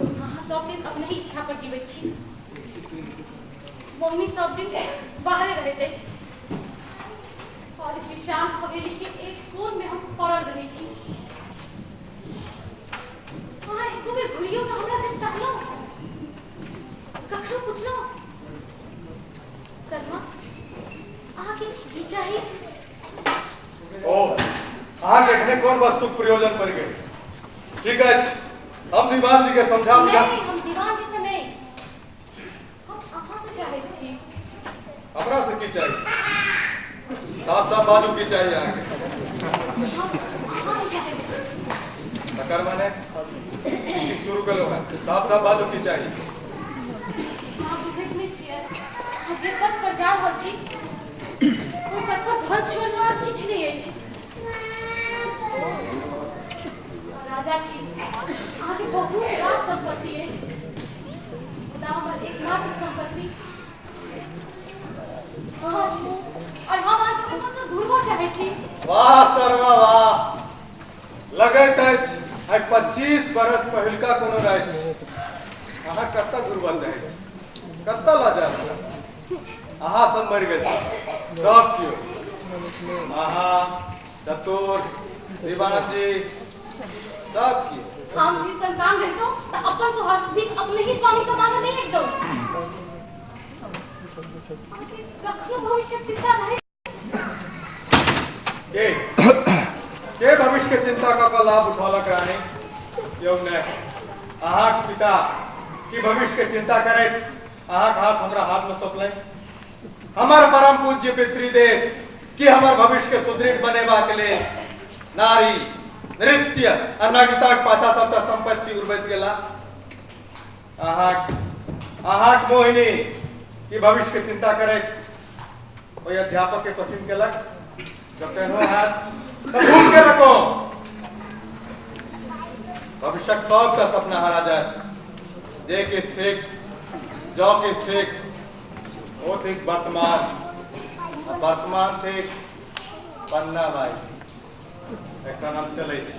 अहाँ सब दिन अपने ही इच्छा पर जीवैत छी। मम्मी सब दिन बाहरे रहैत अछि और इस विशाल हवेली के एक कोन में हम पड़ल रहै छी। अहाँ एको बेर घुरियो कऽ हमरा दिस तकलहुँ? कखनो पुछलहुँ, शर्मा, अहाँके की चाही? ओ, अहाँके एखने कोन वस्तुक प्रयोजन पड़ि गेल? ठीक अछि, हम दीवान जी के समझा बुझा। नहि, हम दीवान जी से नहि, हम अहाँ से चाहैत छी। हमरा से की चाही? साफ साफ बाजू, की चाही अहाँके? हम अहाँ से चाहैत छी। तकर माने की शुरू केलहुँ हेँ? साफ साफ बाजू, की चाही? अहाँ बुझैत नहि छियै। अहाँ जे पथ पर जा रहल छी, ओहि पथ पर धन छोड़ि कऽ आर किछु नहि अछि। राजा छी, अहाँके बहुत रास सम्पत्ति अछि, मुदा हमर एकमात्र सम्पत्ति अहाँ छी और हम अहाँके ओहि पथसँ घुरबो चाहै छी। वाह शर्मा वाह! लगैत अछि आइ 25 बरस पहिलका कोनो राति। अहाँ कतऽ घुरबऽ चाहै छी? कतऽ लऽ जायब हमरा? अहाँ सब मरि गेल छी सब केओ, अहाँ, चतुर, दीवान जी, सब केओ। हम भी संतान रहितहुँ तऽ अपन सुहाग भी अपने ही स्वामी से मांगऽ नहि अबितहुँ। अहाँके कखनो भविष्यक चिंता रहै? के के भविष्य के चिंता कऽ कऽ लाभ उठौलक रानी? केओ नहि। अहाँक पिता की भविष्य के चिंता करैत अहाँक हाथ हमरा हाथ में सौंपलनि? हमर परम पूज्य पितृदेव की हमर भविष्य के सुदृढ़ बनेबाक लेल नारी नृत्य आ नग्नताक पाछा सबटा संपत्ति उड़बैत गेला। अहाँक अहाँक मोहिनी ई भविष्य के चिंता करैत ओहि अध्यापक के पसंद केलक। जब केहनो हैत तऽ भूल केलक ओ। भविष्यक सबटा सपना हरा जायत। जे किछु थिक, जँ किछु थिक, ओ थिक वर्तमान आ वर्तमान थिक पन्ना बाई। एखन हम चलै छी।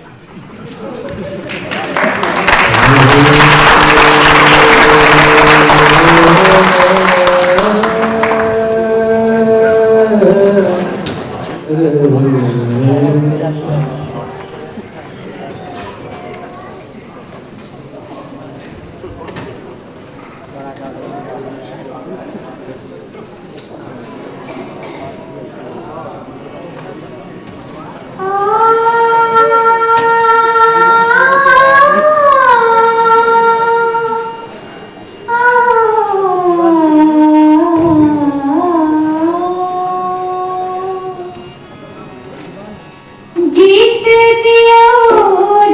गीत दियो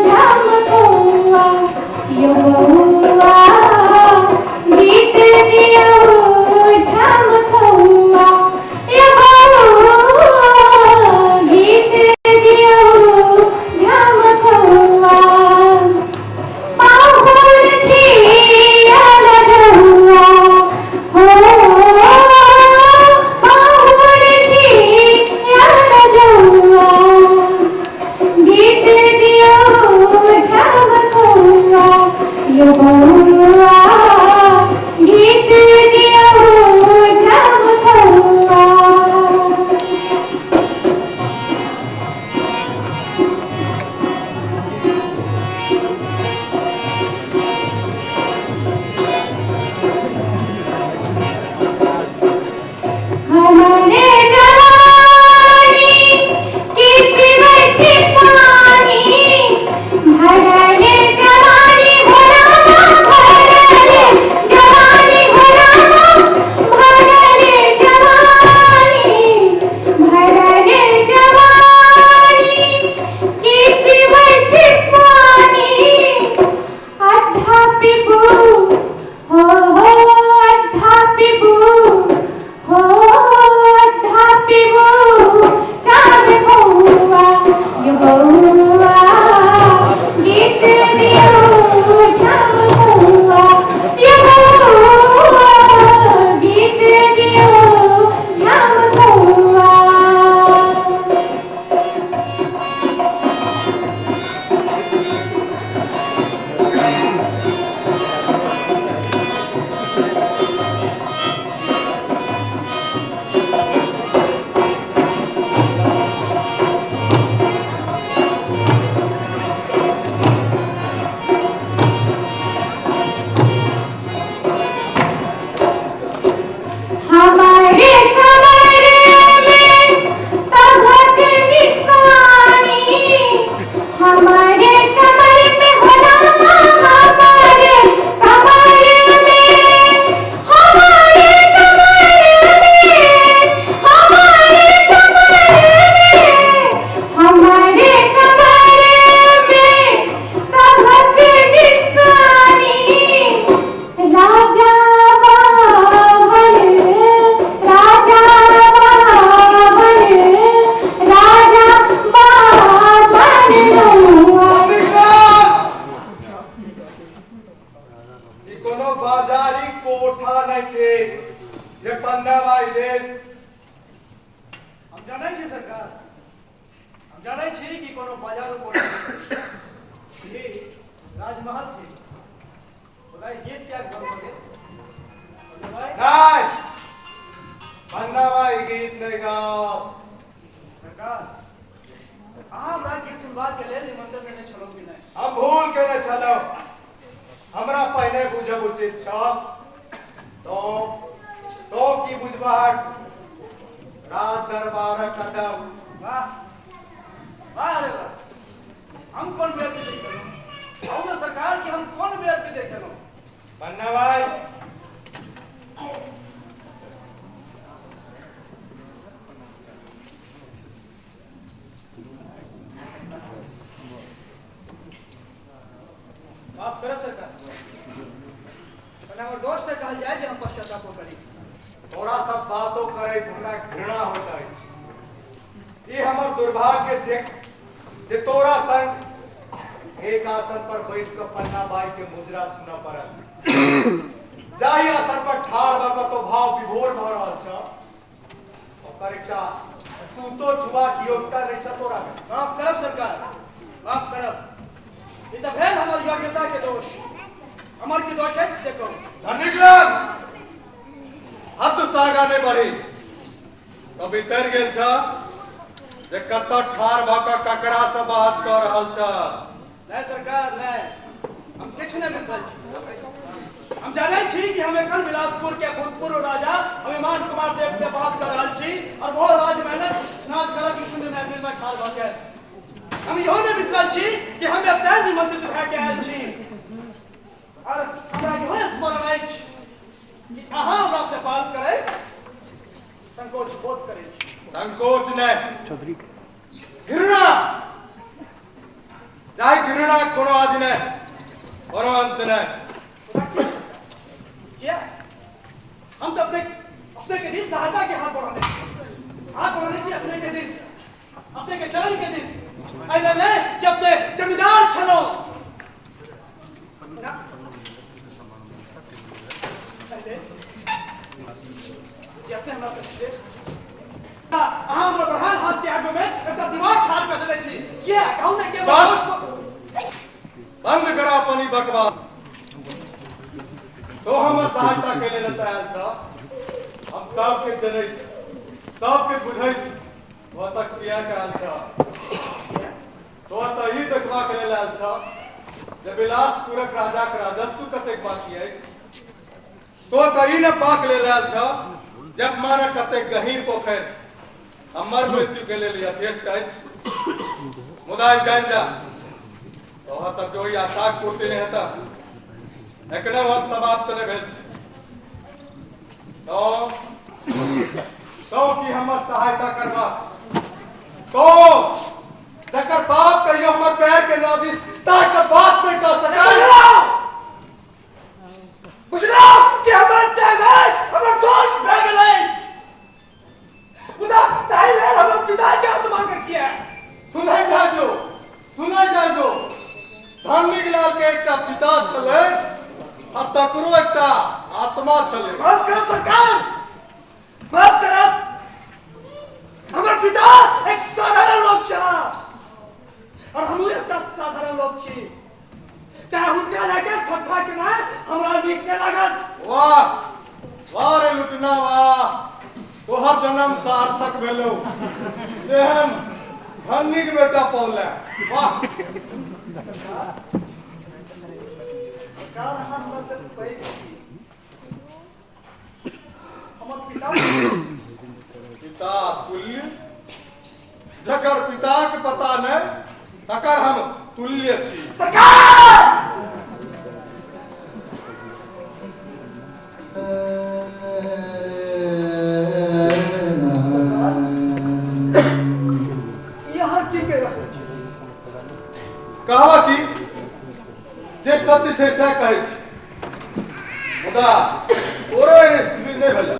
झमकुआ यो बहुआ, गीत दियो झमकुआ यो बहुआ, गीत दियो झमकुआ। पाहुन छियल जहुआ हो, पाहुन छियल जहुआ, गीत दियो झमकुआ यो बउआ, गीत दियो झमकुआ। हमारे जवानी की पीबै छी पानी, भरले जवानी हो रामा, भरले जवानी हो रामा, भरले जवानी, भरले जवानी की पीबै छी पानी। अद्धा पीबू हो हो, अद्धा पीबू हो, अद्धा पीबू चाँद बउआ यो बउआ, गीत दियो झमकुआ यो बउआ, गीत दियो झमकुआ। हमारे कमर में सबक निशानी, हमारे कमर में हो रामा, हमारे कमर में, हमारे कमर में, हमारे कमर में, हमारे कमर में सबक निशानी। राजा बाभन, राजा बाभन, राजा बाभन रउआ। ई कोनो बाजारी कोठा नहि थिक जे पन्ना बाई देश। हम जानै छी सरकार, हम जानै छी कि कोनो बाजारू कोठा नहि अछि। ई राजमहल थिक। मुदा ई गीत किएक बंद भऽ गेल? पन्ना भाइ? नहि, पन्ना बाई गीत नहि गाओ। सरकार, अहाँ हमरा गीत सुनबाक लेल निमंत्रण देने छलहुँ कि नहि? हम भूल केने छलहुँ। हमरा पहिने बुझब उचित छल। तो तो की बुझबहक राज दरबारक अदब। वाह वाह रे वाह, हम कोन बेर देखलहुँ? कहू ने सरकार कि हम कोन बेर देखलहुँ? पन्ना भाई, ओना हमर दोष नहि कहल जाय जे हम पश्चातापो करी। तोरा सब बातो करैत हमरा घृणा होइत अछि। ई हमर दुर्भाग्य छै जे तोरा संग एक आसन पर बैस कऽ पन्ना बाई के मुजरा सुनऽ पड़ल। जाहि आसन पर ठाढ़ भऽ कऽ तो भाव विभोर भऽ रहल छह, ओकर एकटा सूतो छुबाक योग्यता नहि छह तोरा मे। माफ करब सरकार, माफ करब। ई तऽ भेल हमर योग्यता के दोष। हमर की दोष अछि से कहू। धनिकलाल, हद से आगा नहि बढ़ी। तो बिसरि गेल छ जे कतऽ ठाढ़ भऽ कऽ ककरा से बात कऽ रहल छ। नहि सरकार नहि, हम किछु नहि बिसरल छी। हम जानै छी कि हम एखन बिलासपुर के भूतपूर्व राजा अभिमान कुमार देव से बात कर रहल छी और वो राजमहलक नाच गाना की शून्य महफिल में ठाढ़ भऽ के। हम इहो नहि बिसरल छी कि हम एतय निमंत्रित भए के आयल छी और हमरा इहो स्मरण अछि कि अहाँ हमरा से बात करैत संकोच बोध करै छी। संकोच नहि, चौधरी, घृणा, जाहि घृणा कोनो आज नहि, कोनो अंत नहि। किया? हम तो अपने अपने के दिस सहायता के हाथ बढ़ाने छी, हाथ बढ़ाने छी अपने के दिस, अपने के चरण के दिस। एहि लेल नहि कि अपने जमींदार छलो। ना। जे अपने हमरा से विशेष अहाँ हमर बढ़ान हाथ के आगू में एकटा दिमाग ठाढ़ कऽ देने छी। किया कहू ने? के बस, बंद करा अपन ई बकवास। तो हमर सहायता के लेल एतऽ आयल छह, हम सबके जनै छी, सबके बुझै छी। तो एतऽ किएक आयल छह? तो एतऽ ई देखबाक लेल आयल छह जे बिलासपुरक राजाक राजस्व कतेक बाकी अछि। तो तऽ ई नपबाक लेल आयल छह जे अपमानक कतेक गहींर पोखरि हमर मृत्यु के लेल यथेष्ट अछि। मुदा ई जानि जा, तोहर सबके ओहि आशाक पूर्ति नहि हेतह। एखनो हम समाप्त नहि भेल छी। तो तो की हमर सहायता करबा? तो जकर बाप कहियो हमर पैर के नदी ताक बात नहि कऽ सकल। बुझलौ कि हमर त्याग है, हमर दोष भए गेलै, मुदा ताहि लेल हमर पिता के आत्मा के किया? सुनै जा जो, सुनै जा जो, धार्मिक लाल के एकटा पिता छलै आ तकरो एकटा आत्मा छलै। माफ करब सरकार, माफ करब। हमर पिता एक साधारण लोक छला और हमहूँ एकटा साधारण लोक छी, तेँ हुनका लए ठट्ठा केनाइ हमरा नीक नहि लागत। वाह वाह रे लुटना वाह, तोहर जन्म सार्थक भेलौ, तेहन धनिक बेटा पौले। वाह। सरकार, अहाँ हमरा से पैघ छी। हमर पिता पिता तुल्य, जकर पिताक पता नहि तकर हम तुल्य छी। सरकार! ई अहाँ की कहि रहल छी? कहबा की, जे सत्य छै सएह कहै छी। मुदा तोरो एहन स्थिति नहि भेलै।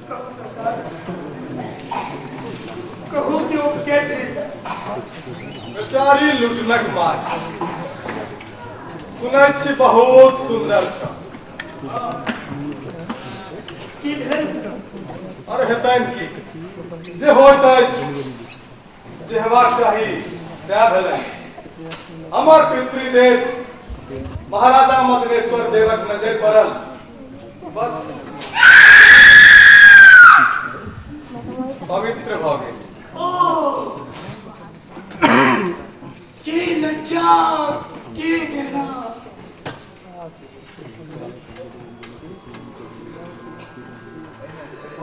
कहू सरकार, कहू कि ओ के छी? बेचारी लुटनक माय सुनै छी बहुत सुन्दर छ। की भेल? अरे हेतनि की, जे होइत अछि, जे हेबाक चाही सएह भेलै। हमर पितृदेव महाराजा मदनेश्वर देवक नजर पड़ल, बस पवित्र भऽ गेल। ओ की लज्जा, की घृणा!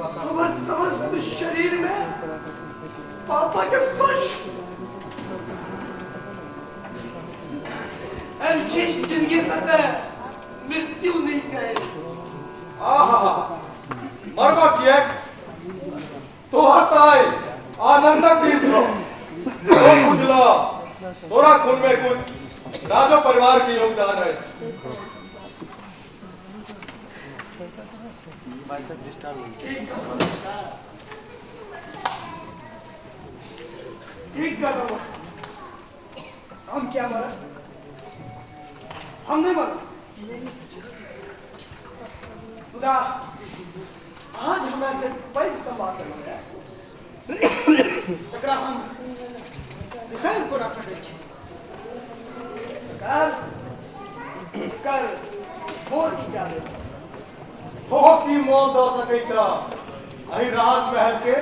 हमर समस्त शरीर में पापा के स्पर्श। एहन चीज जिंदगी से तऽ मृत्यु नहीं कहे। आहा, मरबा किएक? आइ आनंदक दिन छौ। तो बुझलो तोरा खून में कुछ राजो परिवार के योगदान है। ठीक कर रहा हम क्या मरा, हम नहीं मरा। मुदा आज हमरा के पैघ संवाद देलक तकरा हम बिसरि कोना सकै छी। कर कर मोल चुका देब। तो की मोल दऽ सकै छ एहि राजमहल के?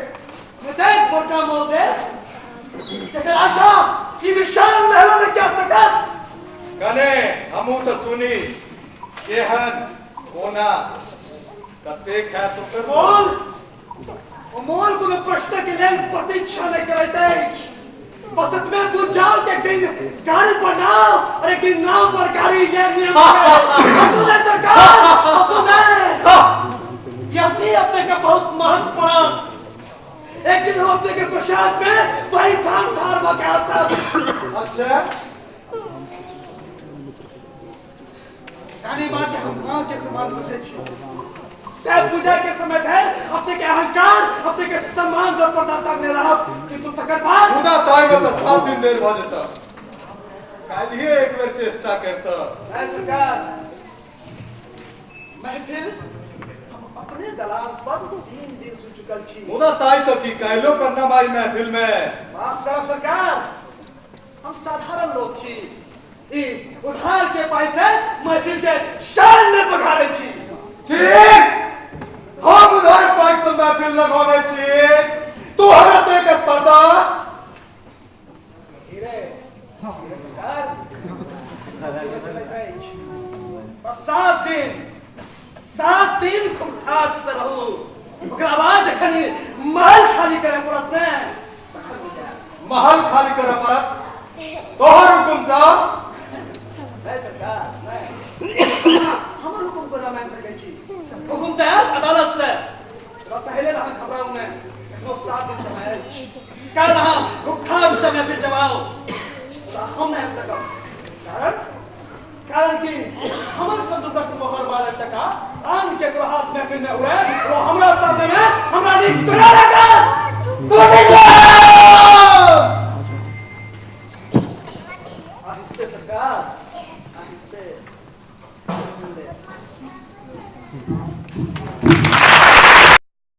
एतेक बड़का मोल देब तकर आशा ई विशाल महल में क्या सकत। कने हमहूँ तऽ सुनी केहन कोना कतेक है तो मोल ओ मोल कोनो प्रश्न के लेल प्रतीक्षा नहि करैत अछि। बस एतबे बुझ जाओ कि एक दिन गाड़ी पर नाव और एक दिन नाव पर गाड़ी, ये नियम है। हंसू नहीं सरकार, हंसू नहीं। ये हंसी अपने का बहुत महत्व पड़ा। एक दिन हम अपने के प्रसाद में वही ठान ठार भऽ सब। अच्छा रानी माँ के हम माँ के समान बुझे छी। तैं पूजा के समय धरि अपने के अहंकार अपने के सम्मान पर पर्दा टांगने रहब, किंतु तकर बाद मुदा ताहि में तऽ 7 दिन देर भऽ जेतऽ। काल्हिए एक बेर चेष्टा करतऽ। नहीं सरकार, महफिल हम अपने दलान पर 3 दिन सुन चुकल छी। मुदा ताहि सँ की काल्हिो पन्ना मारी महफिल में। माफ करब सरकार, हम साधारण लोग छी। ई उधार के पाई से महफिल के शान में पघारे छी। ठीक, हम उधार पाई से महफिल लगौने छी, तू हमरा तो एक स्पर्धा। धीरे धीरे सरकार, बस 7 दिन, 7 दिन खूब ठाठ से रहू। ओकरा बाद जखन महल खाली करे पड़त ने तखन बुझायत। महल खाली करे पड़त? तोहर हुकुम सा? नहीं सरकार, नहीं, हमर हुकुम कोना मान सकै छी? हुकुम तऽ आयत अदालत से। तोरा पहले अहाँ घबराउ ने, एखनो 7 दिन समय अछि। काल्हि अहाँ खूब ठाठ से महफिल जमाउ, मुदा हम नहि आबि सकब। कारण कारण कि हमर संदूकक मोहर मारल टका आन केकरो हाथ महफिल में उड़े वो हमरा सामने में हमरा नीक तोरा लागत।